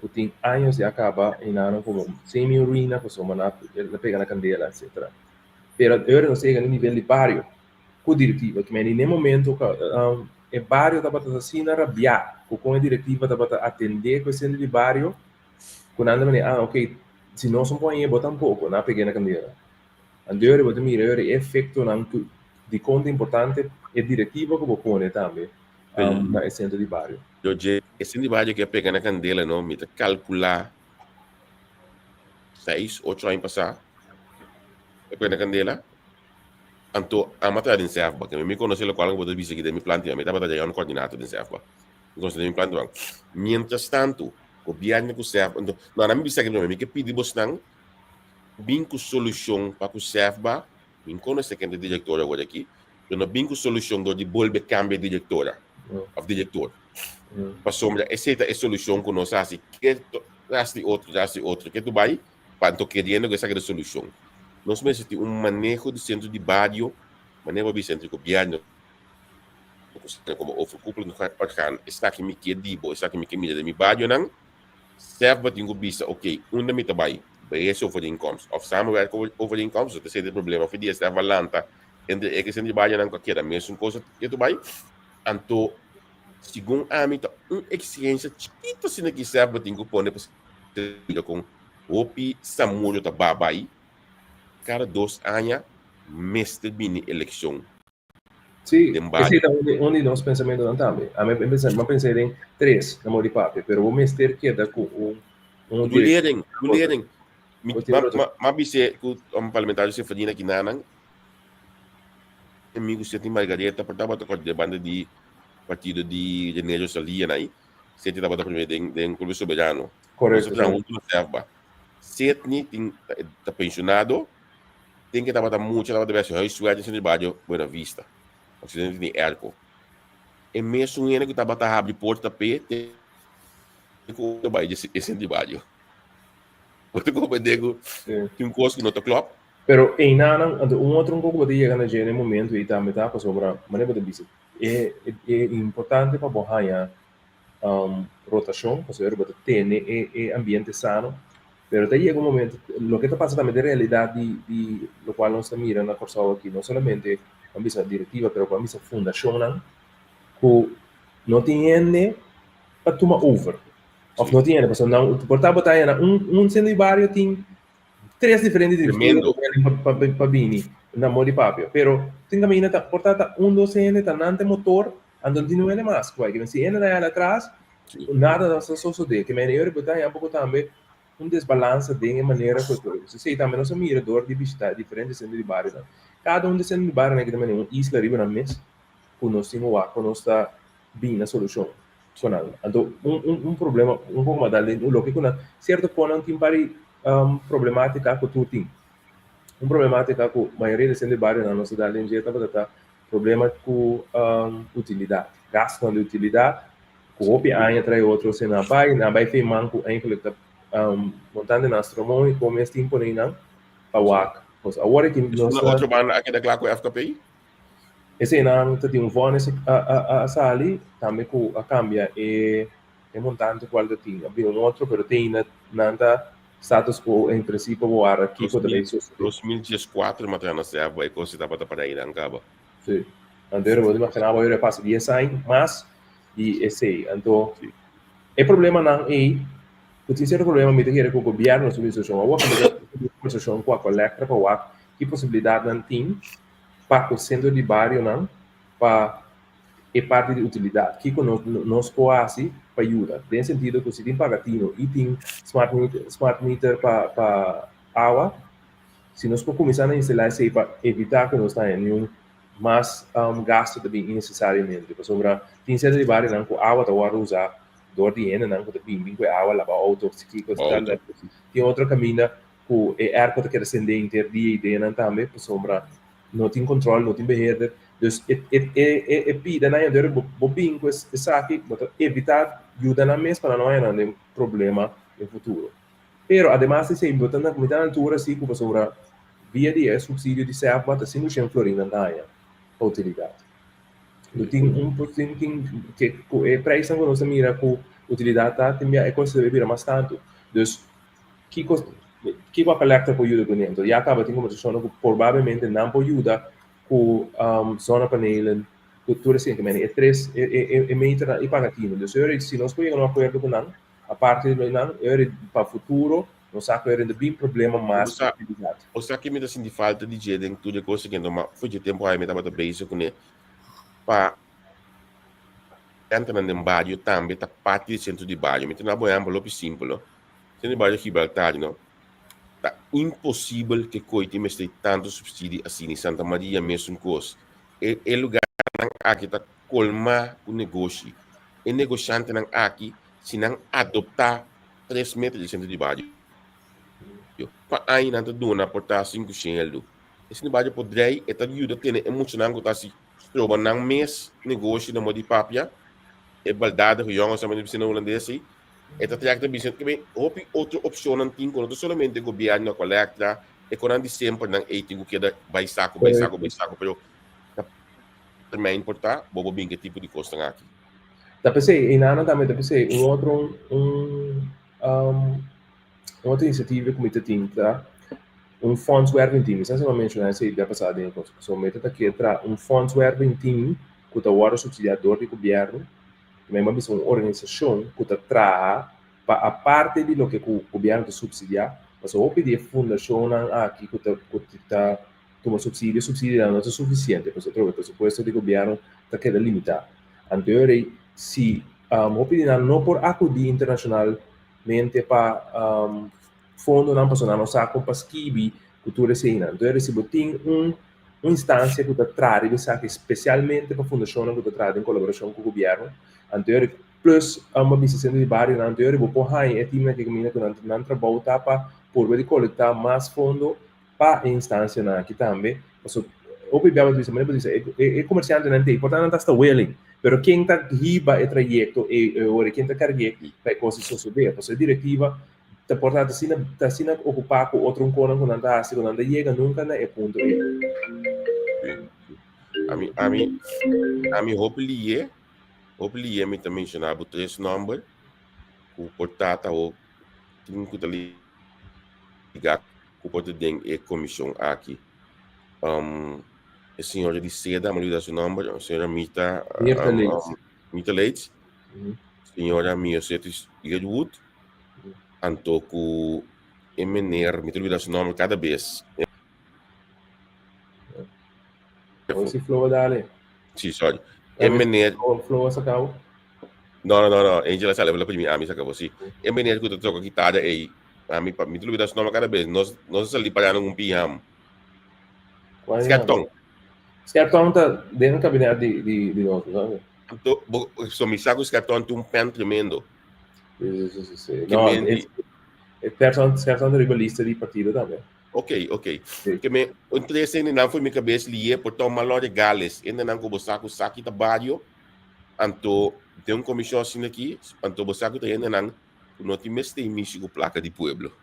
ku tin años ya kaba i nan komo semi un ruina pasobra nan a pega na kandela etcetera. Pero e ora nos a yega na nivel di bario ku direktiva ki mende n'e momento ku e bario tabata asina rabiá ku kon e direktiva tabata atendé ku e sentro di bario ku nan ta mende ah ok si nos no pon aña bo tampoko nan a peg'é na kandela. Anto ora bo ta mira ora e efektonan ku dikon ta importante e direktiva ku bo pone tambe na e sentro di bario. Yo dje e sentro di bario ke a pega na kandela no mi ta kalkulá seis ocho aña pasá e pega na kandela anto amo a traha den SEFBA ke mi konosé lokual ku bo ta bisa aki den mi plantiman mi tabata dja un kordinator den SEFBA mi konosé den mi plantiman mientras tanto gobièrnu ku SEFBA anto no mi bisa aki promé mi ke pidi bosnan bin ku solushon pa ku SEFBA mi konosé ken ta direktor awor aki pero no bin ku solushon dor di bolbe kambia direktora òf direktor pasobra esei ta e solushon ku nos hasi ke tras di otro tras di otro ke tu bai pa anto keriendo ku esaki ta solushon. Nos mester tin un maneho di sentro di bario, manera bo bisa entre gobièrnu komo overkoepelend orgaan, esaki mi ke di bo, esaki mi ke mira den mi barionan, sèf bo tin ku bisa oke, unda mi ta bai, beheersovereenkomst òf samenwerkovereenkomst, ta sete problema for di e sèf a lanta entre e ku e sentro di barionan ku a keda mesun kos ke tu bai, anto segun ami ta un eksigensia chikito asina ki sèf bo tin ku pone pa mira kon hopi Samurio ta ba bai, kada dos aña mester bini elekshon Sí, den bario. esei ta un di, un di nos pensamentonan tambe. Ami a pensa, mi a pensa den tres, na modo di papia, pero bo mester keda ku un, un direk- Leren, leren. Mi, Bo tin ma, otro. ma, ma bis'é ku un parlamentario Seferdina Kinanan, amigu Seti Margaretha, por tabata kòrda den banda di partido di René Rosalia nai. Seti tabata primer den den Club Soberano. Correcto, Nos a traha sí. huntu na SEFBA. Setni tin ta, ta pensionado, tin ke tabata mucha tabata besi huiswerk den Centro di Bario Buena Vista. Accidente di airco. E mesun hende ku tabata habri porta p'e te ku ta bai e Centro di Bario. Bo ta comprende ku Sí. tin kos ku no ta klòp? Pero einanan, anto un otro un kos ku bo ta yega na dje na e momento ei tambe ta pasobra manera bo ta bisa E e importante pa bo haña rotashon pasobra bo ta tene e e ambiente sano, pero ta yega un momento loke ta pasa tambe den realidat di di lokual nos ta mira na Kòrsou aki no solamente ban bisa direktiva pero ban bisa fundashonnan ku no tin hende pa tuma over òf no tin hende pasobra nan por ta bo ta haña na un un sentro di bario tin Tres diferente directiva Tremendo. pa, pa, pa bini na modi papia. Pero tin caminda ta por ta ta un dos hende ta nan te motor, anto no tin un hende mas ku bai. Kimen si hende na atras, Sí. nada no sa sosode. Kimen e ora ta un poco tambe un desbalansa den e manera ku e Sí, tambe nos a mira door di bishita diferente centro di barionan. Cada un di centro di barionan ki ta un isla riba nan mes ku nos tin wak ku nos ta bini na solucion. Ku nan. Anto un un un problema un poco mas dal den loke ku nan cierto konan tin pari problematica ku tur tin. Un problematica ku mayoria di sende barionan nos ta dal den dje tabata ta problema ku utilidat, gastunan di utilidat ku hopi aña trae otro se nan a bai, nan a bai fe man ku eigenlijk ta montante nan stromon i kon mes tin pone nan pa wak. Pues awor aki nos ta. Otro banda a keda kla ku FKP? Eseinan ta tin un vònis a sali tambe ku a kambia e E montante cual ta tin a bin un otro, pero te ainda nan ta status quo en principio bo wara kico ta bay sucede. 2014 m'a traha na SEF bo e cos si tabata para einan caba. Si. Anto bo ta imagina bo a pasa dies aña mas di esey. Anto e problemanan ey cu tin cierto problema mi ta kere cu gobierno su administracion awor cu mi ta tin conversacion cu Aqualectra pa wak ki posibilidadnan tin pa cu centro di barionan pa e parti di utilidat. Kiko nos nos por hasi pa yuda? Den sentido ku si tin pagatino i tin smart meter smart meter pa pa awa, si nos por kuminsá na instalá esei pa evitá ku nos ta haña niun mas gastu ta bin innesesariamente. Pasobra tin sierto di barionan ku awa ta wòrdu usá dor di hendenan ku ta bin bin ku e awa laba outo òf si kiko. Tin otro kaminda ku e airco ta keda sendé henter dia i denan tambe pasobra No tin control, no tin beheerder. Dus e e e e pida nan yandero bo bo bin cu esaki bo ta evita yuda nan mes pa nan no haya nan den problema den futuro. Pero ademas di esey bo ta na mi ta na altura si cu pasobra via di e subsidio di SEFBA ta sinku shen florin nan ta haya pa utilidad. No tin un tin tin ke cu e prijsnan cu nos ta mira cu utilidad ta tin bia e cos ta bira mas tanto. Dus Kiko kiko a Collector por yuda kuné? Enton ya kaba tin kombersashonnan ku probablemente nan por yuda ku zonnepanelen, ku tur esei. Kemeni e tres e e e meternan i paga tinu. Dus ora si nos por yega na un akuerdo ku nan, aparte di nan, e ora pa futuro nos sa ku e ora no bin problema mas ku utilidat. O sa ke mi ta sinti falta di dje den tur e kos aki, enton ma for dje tempu ai mi tabata bezig kuné pa Hentenan den bario tambe ta parti di sentro di bario. Mi ta duna bo ehèmpel hopi simpel, no. Sentro di bario Gibraltar, no, ta imposibel ke koe tin mester tantu subsidi asina. Santa Maria mesun kos. E e lugarnan aki ta kolmá ku negoshi. E negoshantenan aki, si nan adoptá tres meter di sentro di bario, pa aña nan ta duna por ta sinku sheldu. E sentro di bario por drei, e ta yuda tene e muchanan ku ta hasi Stroba nan mes negoshi na moda di papia, e baldadige jongens sa manera bisa na hulandes ei, e ta trek ta bisa ke ben hopi otro opcionnan tin ku no ta solamente gobierno a Aqualectra, e konan di semper nan ei tin ku keda bai saku bai saku bai saku pero na termijn por ta bo por bin ke tipo di kosnan aki. Ta p'esei einanan tambe ta p'esei un otro un un Un otro inisiativa ku mi ta tin ta un fondswerving team. Mi sa si mi a menshoná esei bia pasá den e kos. So mi ta ta kier traha un fondswerving team ku ta wòrdu supsidiá dor di gobièrnu. Mi a bisa un organisashon ku ta traha pa aparte di loke ku gobièrnu ta supsidiá, pasobra hopi di e fundashonnan aki ku ta ku ta tuma supsidio, supsidionan no ta sufisiente pasobra atrobe presupuesto di gobièrnu ta keda limitá. Anto si hopi di nan no por akudí internashonal mente pa fondonan pasobra nan no sa kon pa skibi ku tur eseinan. Entonces si bo tin un un instansia ku ta traha riba esaki spesialmente pa fundashonnan ku ta traha den kolaborashon ku gobièrnu, anto plus bo bisa sentro di barionan, anto bo por haña e timnan aki kaminda ku nan nan trabou ta pa purba di kolektá mas fondo pa e instansianan aki tambe, pasobra hopi bia bo ta bisa, manera bo ta bisa e komersiantenan t'ei, por ta nan ta hasta willing, pero ken ta hiba e trayekto ei e ora, ken ta karg'é pa e kos di sosodé? Pasobra e direktiva ta por ta asina ta asina okupá ku otro konan ku nan ta hasi ku nan ta yega nunka na e punto ei. Ami ami ami hopi lié hopi lié mi ta menshoná bo tres nòmber ku por ta ta tin ku ta ligá ku por ta den e komishon aki. Um, e señora di seda, mi olvida su nomber, señora Mirta, Mirta um, Leitz. Um, Mirta Leitz. Mm -hmm. Señora Miosetis Yearwood. Mm -hmm. Anto ku e meneer, mi ta olvida su nomber cada bes. Hoy si Floa dale. Sí, sorry. E meneer... Floa sacao. No, no, no, no. Angela sale la primi ami sacabo, sí. E meneer ku ta toca guitarra ei. Ami pa mi ta olvida su nomber cada bes. Nos nos a sali parando un pijam. Skerpton. Skerpton ta den kabinet di di di nos, sabe? Anto, bo, so mi sa ku Skerpton tin un pen tremendo. Sí, sí, sí, sí. No, e, e Skerpton, Skerpton ta riba lista di partido tambe. Ok, ok. Ke men, un tres hendenan for mi kabes lié por toma malo regales. Hendenan ku bo sa ku sa ki ta bario, anto den un komishon asina aki, anto bo sa ku ta hendenan ku no tin mester mishi ku plaka di pueblo.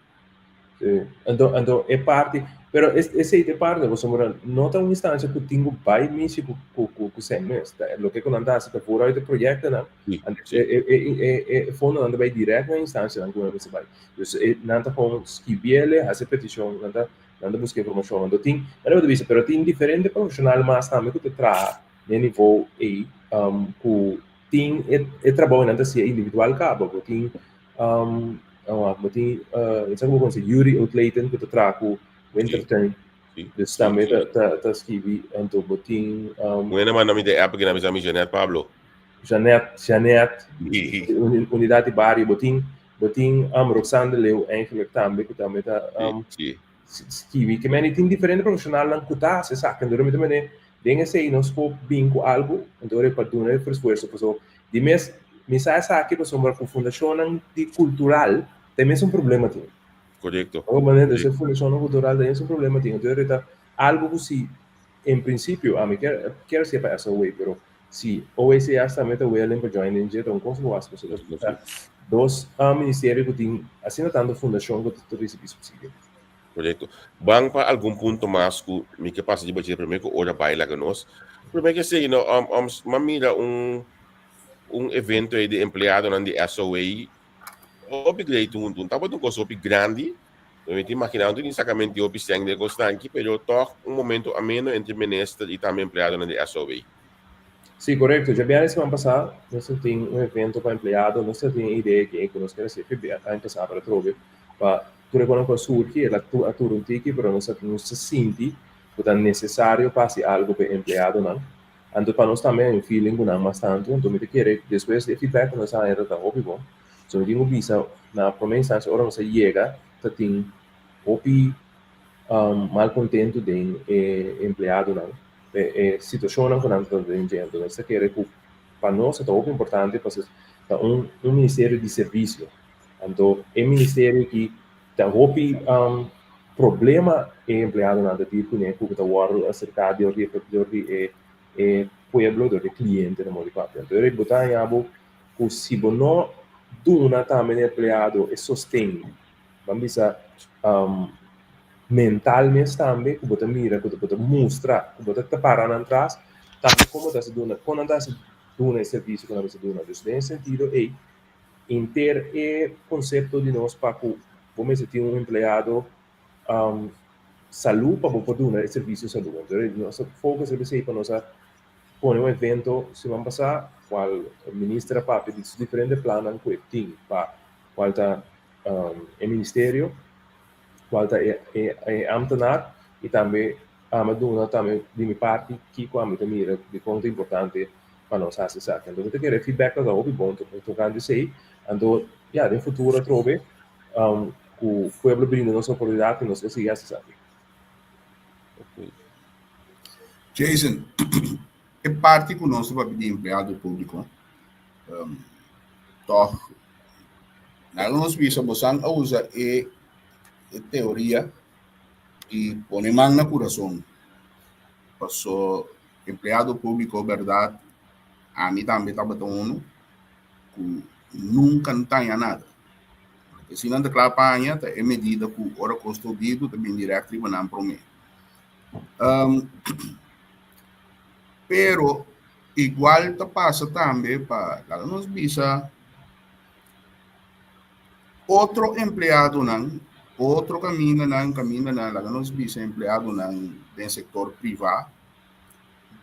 Sí. Anto, anto e parti, pero es, esei ta e parti, pasobra no ta un instancia ku tin ku bai mishi ku, ku, ku, ku sèn mes. Ta, loke ku nan ta hasi ta vooruit e proyektonan, Sí, anto sí. e, e, e, e, e fondonan ta bai dirèkt na e instancianan ku nan mester bai. Dus e, nan ta gewoon skibiele, hasi e petishon, nan ta, nan ta buska informashon. Anto tin, nan ta bisa, pero tin diferente profeshonal mas tambe ku ta traha den e nivou ei, um, ku tin e, e trabou nan ta hasi individual kaba. Bo tin, um, bo tin, uh, mi sa ku bo konosi Yuri Oudleiten ku ta traha ku Wintertuin. Sí, Dus sí, tambe sí. ta, ta, ta skibi, anto bo tin, um, Buena manda mi de app que na bisa mi Jeanette Pablo. Jeanette, Jeanette, Sí, Unidad di Bario, bo tin, bo tin um, Roxanne de Leeuw eigenlijk tambe, ku tambe ta sí, um, sí. skibi. Ke men tin diferente profesionalnan ku ta hasi esaki. Anto mi ta mene, den esei nos por bin ku algu, anto ora pa duna e esfuerso. Paso di mes, mi sa esaki pasobra ku fundashonnan di kultural ta e mesun problema tin. Korekto. Ora manera dus e fundashonnan kultural ta e mesun problema tin. Anto ora ta algu ku si en prinsipio ami kier kier hasié pa SOA, pero si OACS tambe ta willing pa join den dje ta un kos ku wak pasobra ta dos ministerio ku tin asina tantu fundashon ku ta risibí supsidio. Korekto. Ban pa algun punto mas ku mi ke pasa riba dje promé ku ora bai laga nos. Promé ke esei no, m'a mira un un evento ei di empleadonan di SOA hopi great huntu. Un tabata un kos hopi grandi. Mi ta imaginá un tin sakamento di hopi sèn den e kosnan aki, pero tòg un momento ameno entre minister i tambe empleadonan di SOA. Sí, korekto. Djabièrnè siman pasá nos ta tin un evento pa empleado. Nos ta tin e idea aki ku nos kere hasi aña pasá pero atrobe pa Tur e konan ku a surgi, el a a tur un tiki, pero nos a nos ta sinti ku ta nesesario pa hasi algu pa e empleadonan. Anto pa nos tambe hay un feeling ku nan mas tantu, anto mi ta kere despues di e feedback ku nos a haña ta hopi bon. So mi tin ku bisa na prome instancia ora nos a yega ta tin hopi malkontentu den e empleadonan, e e situashonnan ku nan ta den dje. Anto nos ta kere ku pa nos ta hopi importante pasobra ta un un ministerio di servisio. Anto e ministerio aki ta hopi problema e empleadonan ta dir kuné ku ta wòrdu aserká dor di dor di e e pueblo, dor di e kliente na modo di papia. Anto bo ta haña bo ku si bo no duna tambe na e empleado e sosten, ban bisa mental mes tambe ku bo ta mira ku bo ta mustra ku bo ta para nan tras, tambe kon bo ta hasi duna kon nan ta hasi duna e servisio ku nan mester duna. Dus den e sentido ei Inter e konsepto di nos pa ku bo mester tin un empleado salú pa bo por duna e servisio salú. Entonces nos a focus riba esei pa nos a pone un evento siman pasá kual minister a papia di su diferente plannan ku e tin pa kual ta e ministerio, kual ta e ambtenaar i tambe ami a duna tambe di mi parti kiko ami ta mira dikon ta importante pa nos hasi esaki. Anto mi ta kere feedback ta hopi bon tokante esei. Anto ya den futuro atrobe ku pueblo brinda nos oportunidat nos lo sigui hasi esaki. Jason, e parti ku nos ta papia di empleado públiko, tòg nan nos bisa bosan a usa e teoria di pone man na kurason paso Empleado públiko bèrdat ami tambe tabata unu ku nunka no ta haña nada. Loke si nan ta kla pa haña ta e medida ku ora kos ta odidu ta bin dirèkt riba nan promé. Pero igual ta pasa tambe pa laga nos bisa otro empleadonan, otro kamindanan, kamindanan laga nos bisa empleadonan den sektor privá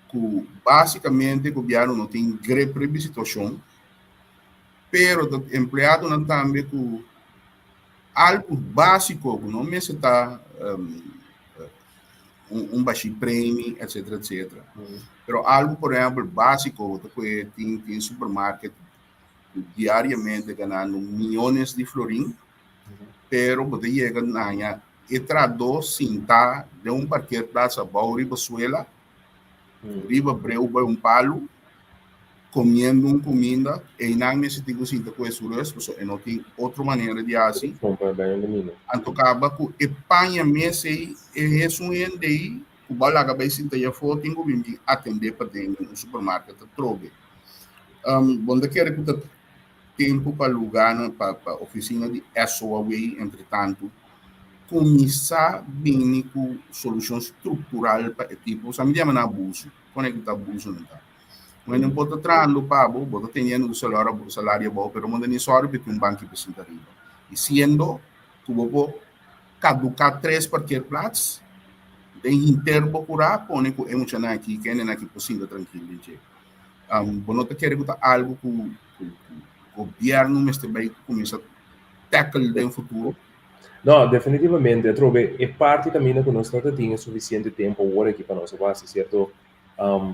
ku básikamente gobièrnu no tin grip riba e situashon, pero ta empleadonan tambe ku algu básiko ku no mester ta un bashí premi etcetera etcetera. Pero algu por ehèmpel básiko ta ku e tin tin supermarket ku diariamente ganando miónes di florin, pero bo ta yega na haña E trahadó sintá den un parkeerplaats abou riba suela, riba breu bai un palu. Comiendo un cuminda, einan mester tin cu sinta cu e su rust, pasobra e no tin otro manera di haci. Anto caba cu e paña mes ei, e esun hende ei cu bo a laga bay sinta ayafó tin cu bin bin atende paden den un supermarket atrobe. Bo no ta kere cu ta tempo pa lugarnan, pa oficina di SOAW entretanto cuminsa bini cu solucion structural pa e tipo, sa mi yama nan abuso, con e cu ta abuso nan ta? Bueno, bo ta trahando pa bo, bo ta teniendo un salario, salario abou, pero bo no ni sorry pa tin un banki pa sinta riba. Y siendo cu bo por caduca tres parkeerplaats, den henter bo cura pone cu e muchanan aki, kendenan aki por sinta trankil den dje. Bo no ta kere cu ta algo cu gobierno mester bay cuminsa tackle den futuro? No, definitivamente. Atrobe, e parti caminda cu nos no ta tin e suficiente tempo awor aki pa nos a haci cierto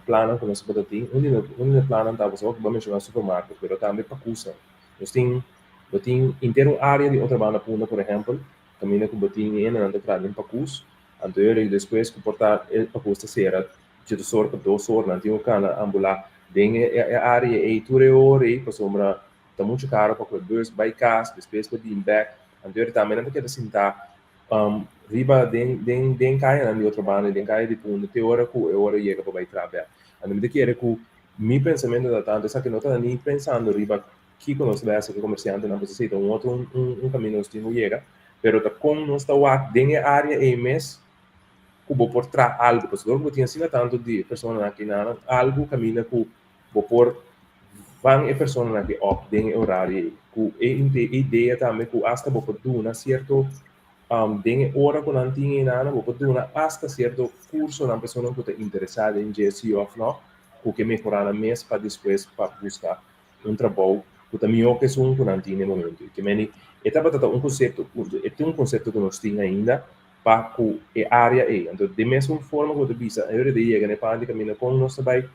plannan ku nos tabata tin. Un di un di e plannan tabata pasobra ku bo a menshoná supermarket, pero tambe pakusa. Nos tin bo tin henter un área di Otrabanda Punda, por ehèmpel, kaminda ku bo tin e hendenan ta traha den pakus, anto e ora despues ku por ta e pakus ta sera dje or pa dos or, nan tin ku kana ambulá den e e área ei tur e ora ei pasobra ta muchu karo pa ku e bus bai kas, despues pa bin bèk, anto e ora tambe nan ta keda sintá riba den den den kayanan di otro banda, den kaya di Punda te ora ku e ora yega pa bai traha bèk. Anto mi ta kere ku mi pensamentu ta tantu esaki no ta ni pensando riba kiko nos ta bai hasi ku e komersiantenan pasobra esei ta un otro un kaminda nos tin ku yega, pero ta kon nos ta wak den e área ei mes ku bo por traha algu pasobra dor ku bo tin asina tantu di e personanan aki nan algu kaminda ku bo por van e personanan aki op den e orario ei ku e idea tambe ku asta bo por duna sierto den e ora ku nan tin einan bo por duna asta sierto kursonan personanan ku ta interesá den dje si òf no ku ke mehorá nan mes pa despues pa buska un trabou ku ta mihó ku esun ku nan tin den e momento. Ke meni e tabata ta un konsepto e ta un konsepto ku nos tin ainda pa ku e área ei. Anto den mesun forma ku bo ta bisa e ora di yega na e parti kaminda kon nos ta bai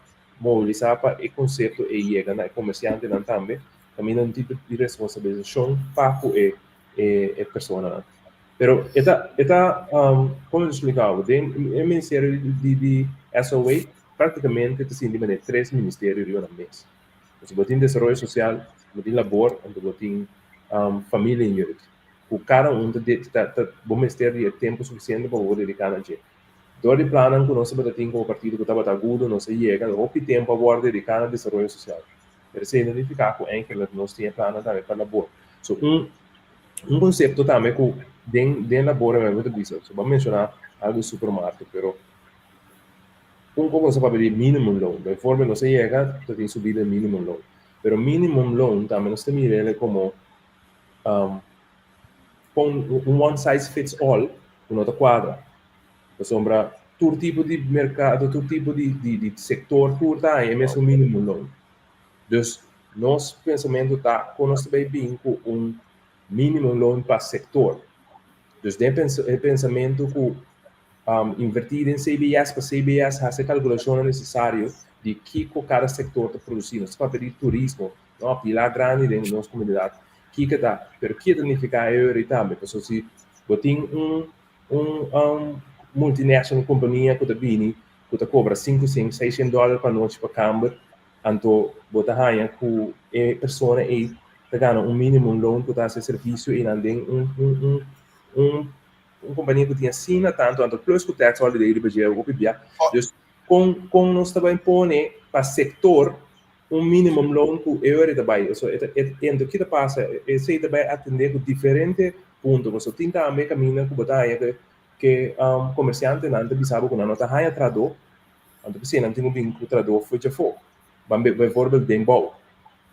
mobilisá pa e konsepto ei yega na e komersiantenan tambe, kaminda un tipo di responsabilisashon pa ku e e personanan. Pero e ta e ta kon mi ta splika bo, den e ministerio di di SOA praktikamente ta sinti manera tres ministerio riba nan mes. Pasobra bo tin desaroyo sosial, bo tin labor, anto bo tin familia en jeugd. Ku kada un ta ta bo mester di e tempu sufisiente pa bo dediká na dje. Dor di plannan ku nos tabata tin komo partido ku tabata agudo, nos a yega hopi tempu a wòrdu dediká na desaroyo sosial. Pero esei no nifiká ku eingelik nos tin e plannan tambe pa labor. So un un konsepto tambe ku den den labor mi ta bisa, so bo a menshoná algu di supermarket, pero un kos nos a papia di minimum loon. Bijvoorbeeld nos a yega ta tin subida di minimum loon, pero minimum loon tambe nos ta mira el komo pon un one size fits all ku no ta kuadra. Pasobra tur tipo di merkado, tur tipo di di di sektor, tur ta haña e mesun minimum loon. Dus nos pensamentu ta kon nos ta bai bin ku un minimum loon pa sektor. Dus den e pensamentu ku invertí den CBS pa CBS hasi e kalkulashonnan nesesario di kiko kada sektor ta produsí. Nos ta papia di turismo, no, pila grandi den nos komunidat. Kiko ta, pero kiko ta nifiká e ora ei tambe? Pasobra si bo tin un un multinational kompania ku ta bini ku ta kobra sinku shen, seis shen dòler pa nochi pa kamber, anto bo ta haña ku e persona ei ta gana un minimum loon ku ta hasi e servisio einan den un un un un un kompania ku tin asina tantu, anto plus ku tax holiday riba dje hopi bia. Dus kon kon nos ta bai pone pa sektor un minimum loon ku e ora ta bai. So e ta e anto ki ta pasa? Esei ta bai atendé ku diferente punto. Pasobra tin tambe kaminda ku bo ta haña ke ke komersiantenan ta bisa bo ku nan no ta haña trahadó, anto p'esei nan tin ku bin ku trahadó for djafó. Ban bijvoorbeeld den bou.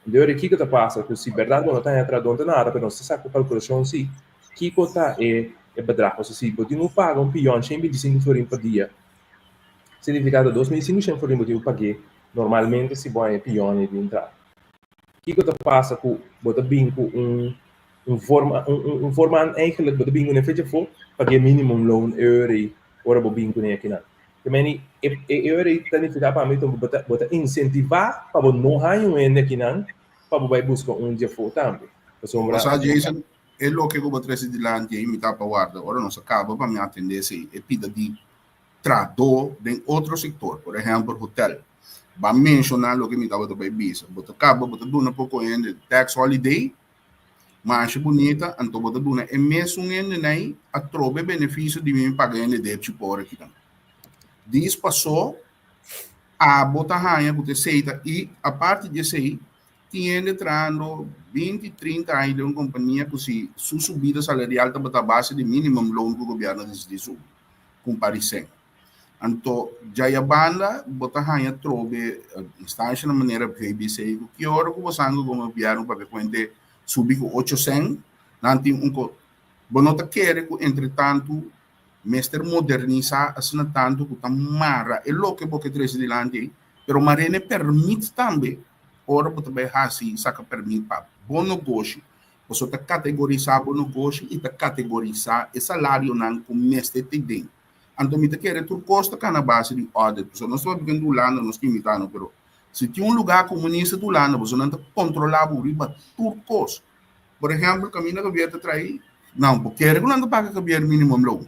Anto e ora kiko ta pasa? Ku si bèrdat bo no ta haña trahadó no ta nada, pero nos ta sa ku kalkulashon si kiko ta e e bedrag. Pasobra si bo tin ku paga un pion 125 florin pa dia, significa ta 2500 florin bo tin ku pag'é Normalmente si bo haña pion di entrada. Kiko ta pasa ku bo ta bin ku un un forma un un forman eigenlijk bo ta bin ku ne fecha afó pa ke minimum loon euro ei ora bo bin kuné akinan. Te meni e e euro ei ta nifiká pa mi bo ta bo ta insentivá pa bo no haña un hende akinan pa bo bai buska un di afó tambe. Pasobra. Pasá Jason, e loke ku bo trese dilanti ei mi ta pa warda ora nos a kaba pa mi atendé esei e pida di trahadó den otro sektor, por ehèmpel hotel. Bo a menshoná loke mi tabata bai bisa. Bo ta kaba, bo ta duna poko hende tax holiday, masha bunita, anto bo ta duna e mesun hendenan atrobe benefisio di mi paga hende depchi por akinan. Dis pasó, abo ta haña ku ta esei ta i aparte di esei, tin hende trahando binti, trinta aña den un kompania ku si su subida salarial tabata a base di minimum loon ku gobièrnu a disidí subi, kumparisén. Anto djaya banda bo ta haña trobe instanshanan manera VBC ku ki ora ku bo san ku gobièrnu papia kuente subi ku ocho sèn, nan tin un ko. Bo no ta kere ku entretantu mester modernisá asina tantu ku ta mara e loke bo ke trese dilanti ei, pero mar'e pèrmit tambe ora bo ta bai hasi saka pèrmit pa bo nogoshi, pasobra ta kategorisá bo nogoshi i ta kategorisá e salarionan ku mester tin den. Anto mi ta kere tur kos ta kana base di audit. Pasobra nos ta papia di Hulanda, nos ta imitá no, pero si tin un lugá komunista ta Hulanda, pasobra nan ta kontrolá bo riba tur kos. Por ehèmpel, kaminda Javier ta traí, nan bo kere ku nan ta paga Javier minimum loon.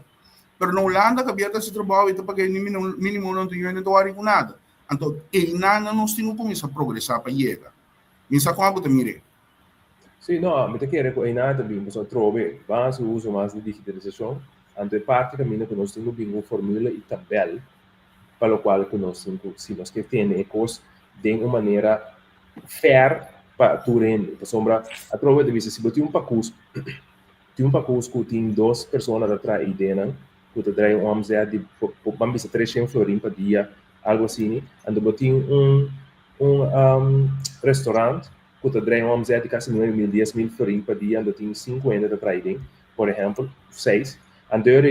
Pero na Hulanda Javier ta hasi trabou i ta paga e minimum loon, tin hende ta wòri ku nada. Anto einan nos tin ku kuminsá progresá pa yega. Mi sa kon abo ta mir'é. Sí, no, mi ta kere ku einan ta bin pasobra atrobe ban hasi uso mas di digitalisashon, anto e parti kaminda ku nos tin ku bin ku formula i tabèl pa lokual ku nos tin ku si nos ke tene e kos den un manera fair pa tur hende. Pasobra atrobe ta bisa si bo tin un pakus, tin un pakus ku tin dos persona ta traha ideanan ku ta draai un omzet di ban bisa treshen florin pa dia, algu asini, anto bo tin un un restaurant ku ta draai un omzet di kasi nuebe mil, dies mil florin pa dia, anto tin sinku hende ta traha den, por ehèmpel, òf seis. Anto e ora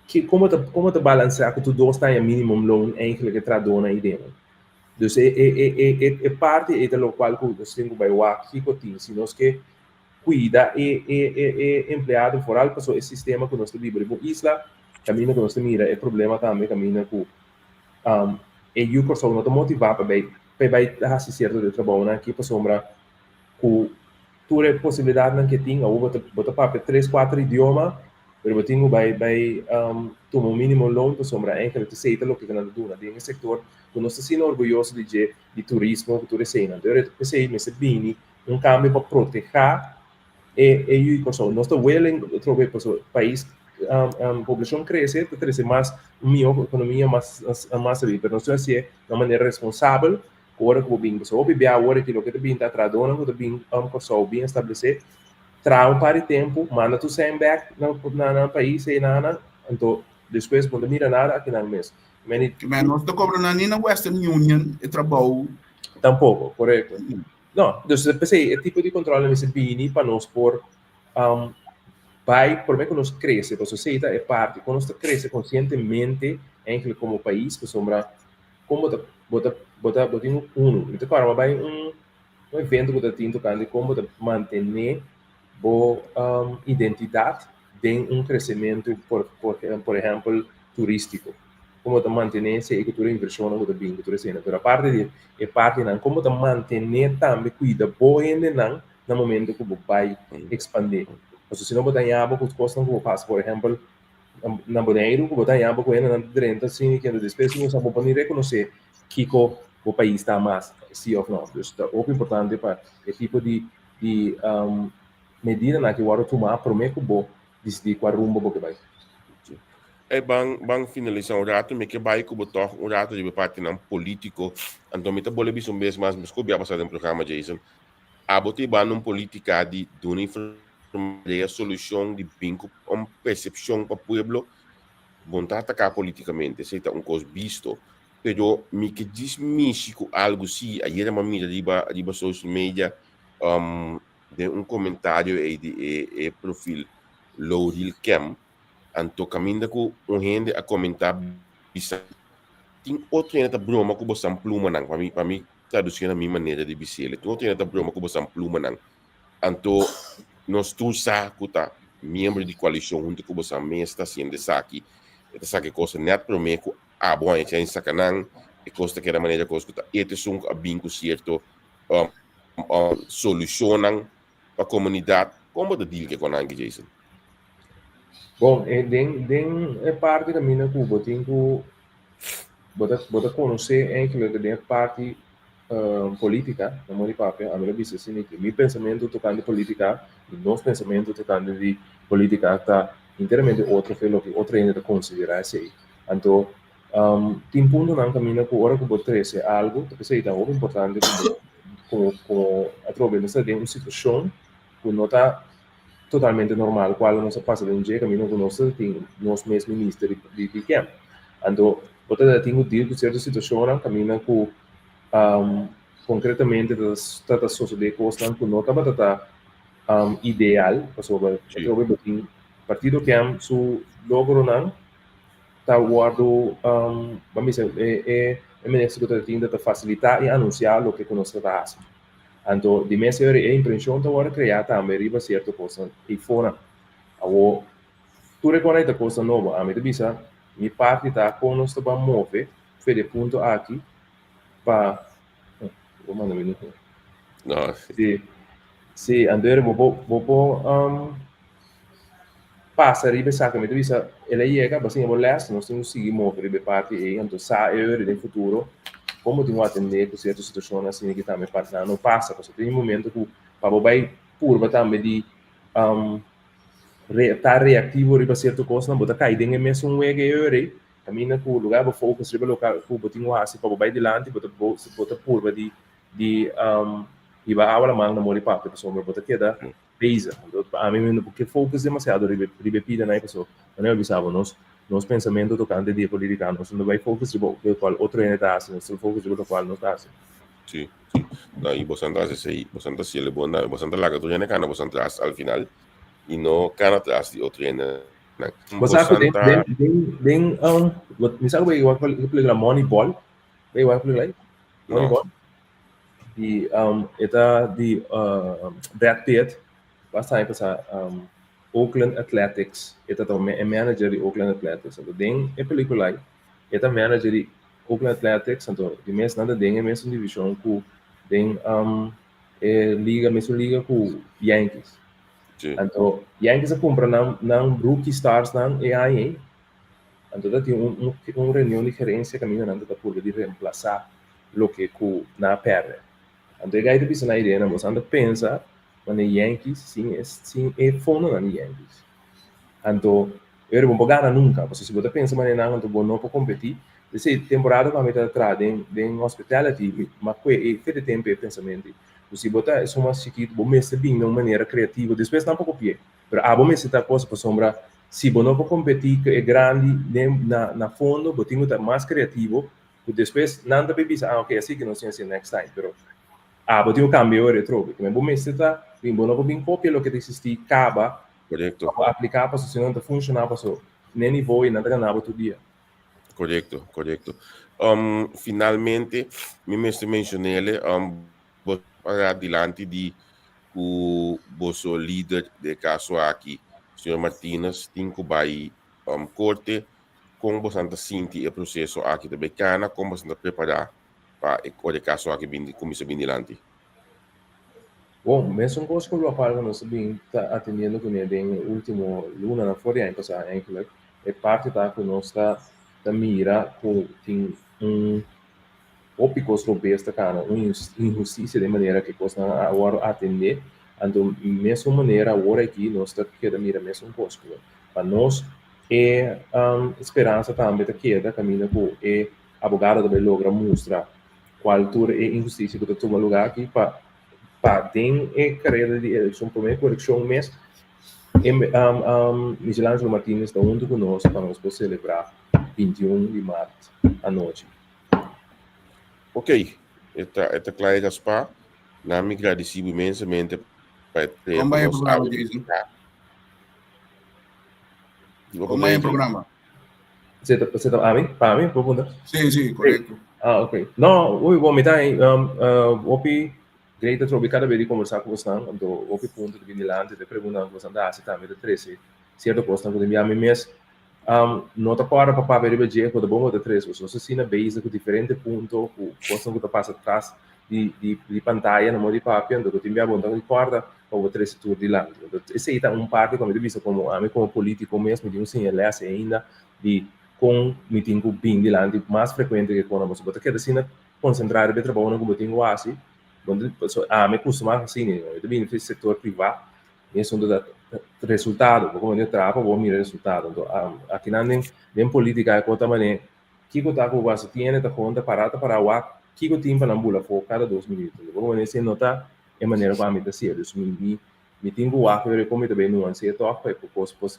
ki komo ta komo ta balansea ku tur dos ta haña minimum loon eigentlik e trahadónan ei den? Dus e e e e e parti ei ta lokual ku nos tin ku bai wak kiko tin si nos ke kuida e e e e empleado foral pasobra e sistema ku nos ta biba riba un isla kaminda ku nos ta mira e problema tambe kaminda ku e yu Kòrsou no ta motivá pa bai pa e bai hasi sierto di e trabounan aki pasobra ku tur e posibilidatnan ke tin awor bo ta bo ta papia tres kuater idioma pero bo tin ku bai bai tuma un minimo loon pasobra eigenlijk esei ta loke ku nan ta duna den e sektor ku nos ta asina orguyoso di dje di turismo ku tur eseinan p'esei mester bini un kambio pa protehá e e yu di Kòrsou. Nos ta willing trobe pasobra pais poblashon krese ta trese mas un mihó ekonomia mas mas sabí pero nos tin hasié na un manera responsabel ku ora ku bo bin pasobra hopi bia awor aki loke ta bin ta trahadónan ku ta bin Kòrsou bin establesé traha un par di tempu manda tur sèn bèk na nan pais einan anto despues bo no ta mira nada akinan mes. Meni nos ta kobra nan ni na Western Union e trabou. Tampoko, korekto. No, dus p'esei e tipo di controle mester bini pa nos por um, bai prome ku nos krese, pasobra esei ta e parti, kon nos ta krese konsientemente eigenlijk komo pais, pasobra kon bo ta bo ta bo ta bo tin unu, mi ta kòrda mi a bai un un evento ku ta tin tokante kon bo ta mantené bo um identidat den un kresementu por por por ehèmpel turístiko. Kon bo ta mantené esei ku tur e invershonnan ku ta bin ku tur eseinan. Pero aparte di e partinan, kon bo ta mantené tambe kuida bo hendenan na momento ku bo bai ekspandé. Pasobra si no bo ta haña bo ku kosnan ku bo pasa, por ehèmpel na Boneiru ku bo ta haña bo ku hendenan ta drenta asina i kende despues bo sa bo por ni rekonosé kiko bo pais ta mas, si òf no. Dus ta hopi importante pa e tipo di di medidanan aki wòrdu tumá promé ku bo disidí kua rumbo bo ke bai. E ban ban finalisá un ratu, mi ke bai ku bo tòg un ratu riba e partinan polítiko. Anto mi ta bolbe bisa un bes mas, mi skobia pasá den programa, Jason. Abo ta hibando un polítika di duna informashon, solushon, di bin ku un persepshon pa pueblo. Bo no ta ataká polítikamente, esei ta un kos bisto. Pero mi ke djis mishi ku algu si, ayera mi a mira riba riba social media, den un komentario ei di e e profil Lowril Kem, Anto kaminda ku un hende a komentá bisa, Tin otro hende ta broma ku bosan plumanan. Pa mi, pa mi tradusi na mi manera di bis'el, tin otro hende ta broma ku bosan plumanan. Anto nos tur sa ku ta miembro di koalishon huntu ku bosan mes ta hasiendo esaki. E ta saka e kos nèt promé ku abo a echa saka nan. E kos ta keda manera kos ku ta e ta esun ku a bin ku sierto solushonnan pa komunidat. Kon bo ta deal ke konanki, Jason? Bon, e den den e parti kaminda ku bo tin ku Bo ta bo ta konosé eigenlijk den e parti polítika, na modo di papia, ami lo bisa asina ki mi pensamentu tokante polítika i nos pensamentu tokante di polítika ta enteramente otro fe loke otro hende ta konsiderá esei. Anto tin puntonan kaminda ku ora ku bo trese algu ta p'esei ta hopi importante ku bo komo komo atrobe nos ta den un situashon ku no ta totalmente normal cual nos a pasa den dje camino cu nos ta tin nos mes minister di di ken. Anto bo ta tin cu deal cu cierto situacionnan caminda cu concretamente ta ta ta sosode cosnan cu no tabata ta ideal pasobra atrobe bo tin partido ken su logronan ta wordo ban bisa e e minister cu ta tin ta ta facilita y anuncia loke cu nos ta ta haci. Anto di mes ora e impresion ta wòrdu kreá tambe riba sierto kosnan eifonan. Awor, tur e kòrda ei ta kosnan nobo. Ami ta bisa, mi parti ta kon nos ta ban move fe di e punto aki pa, bo manda mi nuhu. No. Si, si, anto ora bo por, bo por pasa riba esaki. Mi ta bisa, el a yega, bo a siña bo lès, nos tin ku sigui move riba e parti ei, anto sa e ora den futuro kon bo tin ku atendé ku sierto situashonnan asina ki tambe pa nan no pasa, pasobra tin un momento ku pa bo bai purba tambe di ta reaktivo riba sierto kosnan, bo ta kai den e mesun wega e ora ei, kaminda ku lugar bo focus riba loke ku bo tin ku hasi pa bo bai dilanti, bo ta bo ta purba di di hiba awa laman na mori papia, pasobra bo ta keda Bezig. Anto pa ami mi no por ke focus demasiado riba riba e pidanan ei paso manera mi bisa bo nos nos pensamentu tokante di e politica nos no bai focus riba lokual otro hende ta hasi nos ta focus riba lokual nos ta hasi. Si, si. No, i boso ta hasi esei, boso ta hasiel e bon tambe. Boso ta laga tur hende kana boso tras al final i no kana tras di otro hendenan. Bo sa ku den den den den mi sa ku bo a wak e pelikula Moneyball, bo a wak e pelikula ei? Moneyball? Di e ta di Brad Pitt basta aña pasa Oakland Athletics e ta e manager di Oakland Athletics anto den e pelicula ei e ta manager di Oakland Athletics anto di mes nan ta den e mesun division ku den e liga mesun liga ku Yankees anto Yankees a kumpra nan nan rookie stars nan e aña ei anto ta tin un un reunion di gerencia kaminda nan ta purba di reemplasa loke ku nan a pèrdè. Anto e gai ta bisa nan ideanan, boso anda pensa manera Yankees sin e sin e fondonan di Yankees. Anto e ora bo no por gana nunka, pasobra si bo ta pensa manera nan anto bo no por kompetí. P'esei temporada ku ami ta traha den den hospitality mi a kue e fe di tempu e pensamentu ei, ku si bo ta esun mas chikitu bo mester bin na un manera kreativo, despues nan por kopi'é, pero abo mester ta cosa pasobra si bo no por kompetí ku e grandi den na na fondo bo tin ku ta mas kreativo Ku despues nan ta bay bisa, ah ok, asi ke nos tin hasi next time, pero abo tin ku kambia ora atrobe. Kimen bo mester ta bin, bo no por bin kopia loke ta eksistí kaba Korekto. pa bo apliká paso si no ta funshoná paso n'e nivo ei nan ta gana bo tur dia. Korekto, korekto. Finalmente mi mester menshon'ele, bo para dilanti di ku boso lider den e kaso aki, señor Martinez, tin ku bai korte. Kon bosan ta sinti e proseso aki ta bay kana? Kon bosan ta prepará pa e ora e kaso aki bin kuminsá bin dilanti? Bon, mesun kos ku lokual ku nos a bin ta atendiendo kuné den e último lunanan for di aña pasá eigenlijk, e parti ta ku nos ta ta mira ku tin un hopi kos robes ta kana, un inhustisia den manera ku e kosnan a wòrdu atendé. Anto mesun manera awor aki nos ta keda mira mesun kos ku pa nos E speransa tambe ta keda kaminda ku e abogado ta bai logra mustra kual tur e inhustisia ku ta tuma lugá aki pa pa den e karera di elekshon promé ku elekshon mes e Michelangelo Martinez ta huntu ku nos pa nos por selebrá 21 di mart anochi. Ok, e ta e ta kla e Gaspar. Nan mi gradisí bo inmensamente pa e Kon tempu bai e nos programa, awe Jason? Di bo Kon bai e punto, programa? Você ta, você ta, ami? Pa mi? Bo punta? Sí, sí, korekto. Ah, ok. No, ui, bo, mi ta ahí, hopi great atrobe kada bes di kombersá ku bosnan, anto hopi punto ta bin dilanti, te preguntanan ku bosnan ta hasi tambe ta trese sierto kosnan ku ta bia mi mes no ta kòrda pa papia riba dje, ku ta bon ku ta trese, pasobra nos asina bezig ku diferente punto, ku kosnan ku ta pasa tras di di di pantaya na modo di papia, anto ku tin bia bo no ta kòrda pa bo trese tur dilanti. Anto esei ta un parti ku ami ta bisa komo ami komo polítiko mes mi tin un siña lès ainda di. Kon mi tin ku bin dilanti mas frekuente ke kona? Pasobra bo ta keda asina konsentrá riba e trabounan ku bo tin ku hasi. Pasobra ami kustumá hasi asina, mi ta bini for di sektor privá, mi asuntu ta resultado. Bo komo traha pa bo mira resultado. Anto akinan den den polítika e kos ta manera kiko ta ku bo hasi? Tin hende ta kon ta pará ta pará wak kiko tin pa nan bula afó kada dos minuto. Bo komo esei no ta e manera ku ami ta hasié. Dus mi Mi tin ku wak pero kon mi ta bay nuansia tòg pa e por kos por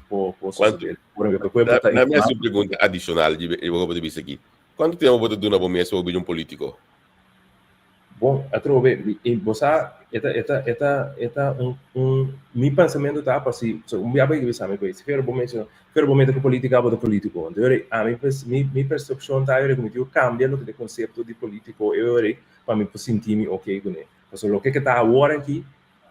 por por sosodé. Por ejemplo, ku e bo ta Na mi hasi un pregunta adishonal di e bo ta bisa aki. Kuantu tempu bo ta duna bo mes pa bo bira un polítiko? Bon, atrobe, bo sa e ta e ta e ta e ta un un mi pensamentu ta pa si so un bia bo yega bisa mi ku si fera bo mester fera bo mete ku polítika bo ta polítiko. Anto yora ami mi mi persepshon ta yora ku mi tin ku kambia loke ta e konsepto di polítiko e ora pa mi por sinti mi oke kuné. Pasobra loke ke ta awor aki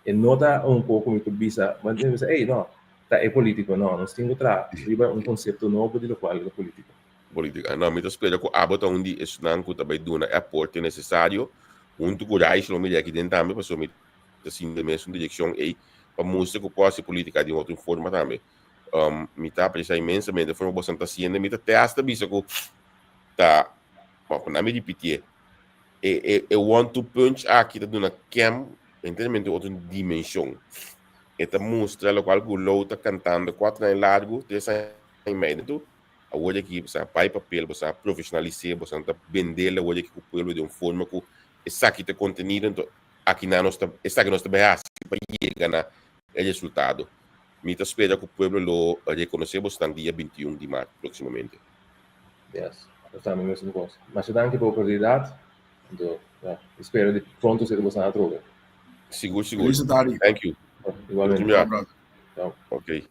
E no ta un kos ku mi por bisa, bo a bisa, ey, no, ta e polítiko. No, nos tin ku traha riba un konsepto nobo di lokual ta polítiko. Polítika. No, mi ta spera ku abo ta un di esnan ku ta bai duna e aporte nesesario huntu ku Raish lo mira aki den tambe, pasobra mi ta sinti e mesun direkshon ey pa mustra ku por hasi polítika di un otro forma tambe. Mi ta apresiá inmensamente e forma ku boso ta hasiendo. Mi ta te hasta bisa ku ta, bon, nan mi ripitié, E e e one two punch aki ta duna Kem enteramente otro dimension. E ta mustra locual cu Lou ta cantando cuatro aña largo, tres aña y medio. Anto, awor aki bo sa bay papel, bo sa profesionalis'é, bo sa ta bendel awor aki cu pueblo den un forma cu esaki ta contenido, anto aki nan nos ta, esaki nos ta bay haci pa yega na e resultado. Mi ta spera cu pueblo lo reconoce bosnan dia 21 di maart proximamente. Yes, nos tambe mesun kos. Masha danki pa oportunidat. Anto, ja, mi spera di pronto seta boso atrobe. Sigur, sigur. Feliz tardi. Thank you. Igualmente. Ja. Ciao. Ok.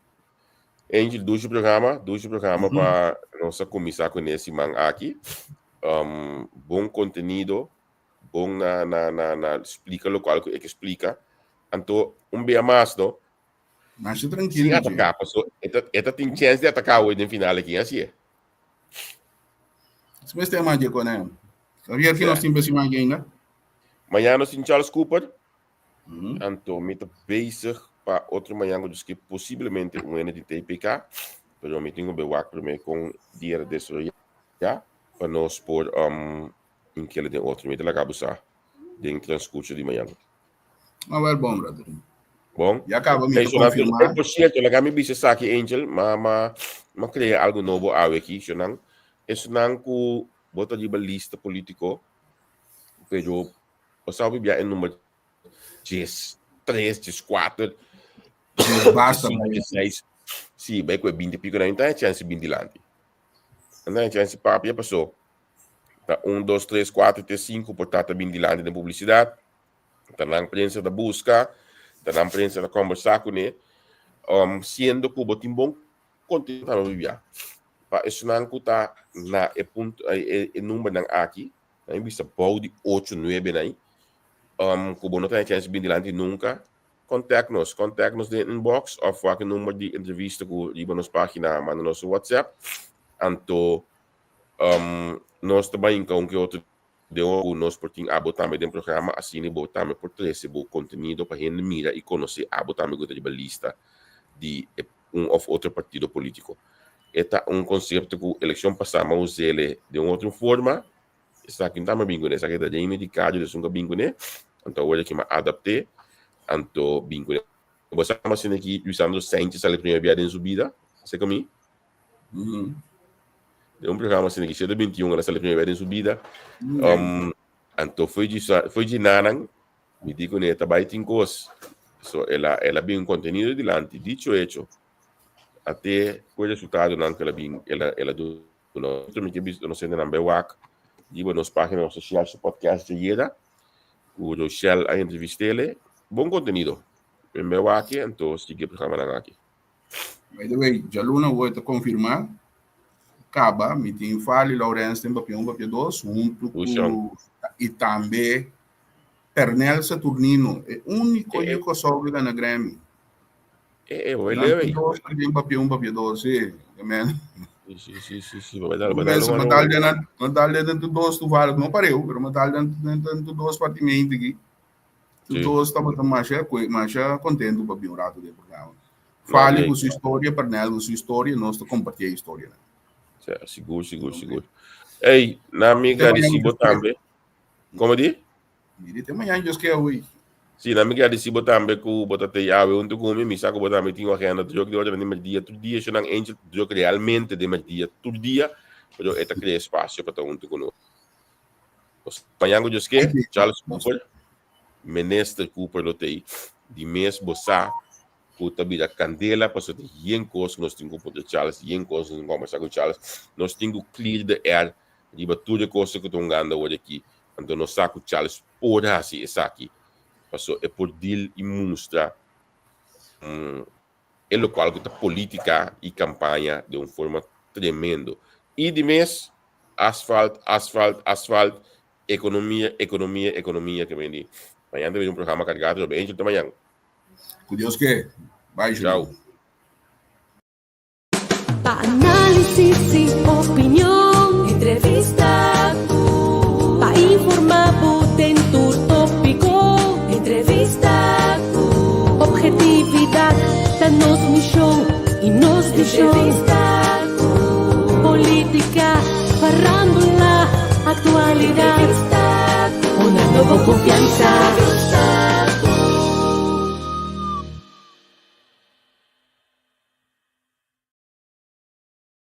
Angel, dushi programa, dushi programa mm -hmm. pa nos a kuminsá ku e siman aki. Bon kontenido, bon na na na na splika lokual ku e ke splika. Anto, un bia mas, no? Masha tranquilo. Sin ataká, paso e ta, e ta tin chance di ataká hoy den final aki, así e. Se mes tema de kone. Javier, que nos tin pa siman ainda? Mañana nos tin Charles Cooper. Anto mi ta bezig pa otro mañana dus que posiblemente un ene di TPK, pero mi tin ku be wak prome kon dia ta desaroyá pa nos por inkele den otro. Mi ta laga bo sa den transcurso di mañana. Ah, wel bon, brother. Bon. Ya caba mi ta confirma. Hey, por cierto, laga mi bisa esaki, Angel, ma, ma, ma crea algo nobo awe aki, shonan. Esnan cu bo ta riba lista politico, pero bo sa bibia e number 13, 14, Basta, 5, 6. Sí, bai cu e 20 pico, nan ta chance bin dilanti. Nan ta chance papia, paso ta 1, 2, 3, 4, te 5 por ta ta bin dilanti den publicidad. Ta nan prensa ta buska, ta nan prensa ta kombersá kuné, siendo ku bo tin bon kontenido tambe bibia. Pa esnan ku ta na e punto, e numbernan aki, nan a bisa bou di ocho, nuebe nan, ku bo no ta haña chèns di bin dilanti nunka, kontak nos. Kontak nos den inbox òf wak e number di entrevista ku riba nos página, manda nos un whatsapp. Anto nos ta bai hinka un ke otro Den ora ku nos por tin abo tambe den programa, asina bo tambe por trese bo kontenido pa hende mira i konosé abo tambe ku ta riba lista di e un òf otro partido polítiko. E ta un konsepto ku elekshon pasá mi a us'é den un otro forma, esaki no tambe a bin kuné, esaki ta den mi di kadio esun ku a bin kuné, anto awor aki mi a adapt'é, anto bin kuné. Bo sa asina ki Luisandro Sanchez sali promé bia den su bida? Seka mi? Den un programa asina ki shete 21 el a sali primera vez den su bida. Anto foi di foi di nanan mi di kuné ta bai tin kos. So el a el a bin kontenido dilanti. Dicho hecho, ate ku e resultadonan ku el a bin el a el a duna. Mi ke bisa nos hendenan bai wak riba nos página nos Shell su podcast djayera ku Rochelle a entrevist'ele. Bon kontenido. Men bai wak e anto sigui e programanan aki. By the way, djaluna awor ta konfirmá kaba mi tin Farley Laurens den papia un papia dos huntu ku i tambe Pernell Saturnino, e úniko yu Kòrsou ku gana Grammy. Eh, eh, hoy leo ahí. Dos den papia un papia dos, sí. Amen. Sí, sí, sí, sí. Vai dar, vai dar. Mas tal den, mas tal den tu dos tu vale, no pareu, pero mas tal den tu dos partimento aqui. Tu dos tabata masha, masha contento pa bin un rato den programa. Fali ku su historia, Pernell ku su historia, nos ta kompartí e historianan. Sigur, sigur, sigur. Ey, na mi gradisi bo tambe. Como di? Mire, te mañana Dios quiere hoy. Si, na mi gradisi bo tambe ku bo ta te awe huntu ku mi. Mi sa ku bo tambe tin un agenda druk di ora di merdia tur dia. Shonan Angel druk realmente den merdia tur dia. Pero e ta krea espacio pa ta huntu ku nos. Mañana ku Dios quiere, Charles Cooper, Minister Cooper lo tei. Di mes bo sa ku ta bira kandela pasobra tin yen kos ku nos tin ku puntra Charles, yen kos nos tin ku kombersá ku Charles. Nos tin ku clear the air riba tur e kosnan ku ta hungando awor aki. Anto nos sa ku Charles por hasi esaki pasobra e por deal i mustra e lokual ku ta politika i kampaña den un forma tremendo. I di mes, asfalt, asfalt, asfalt, ekonomia, ekonomia, ekonomia ke men di. Mañan ta bini un programa kargá atrobe. Angel, te mañan. Ku Dios ke. Bye, Ciao. Pa análisis i opinion, entrevista ku. Pa informá bo den tur tópiko, entrevista ku. Objetividat ta nos mishon i nos vishon. Entrevista ku. Polítika, farándula, aktualidat. Entrevista ku. Honrando bo konfiansa.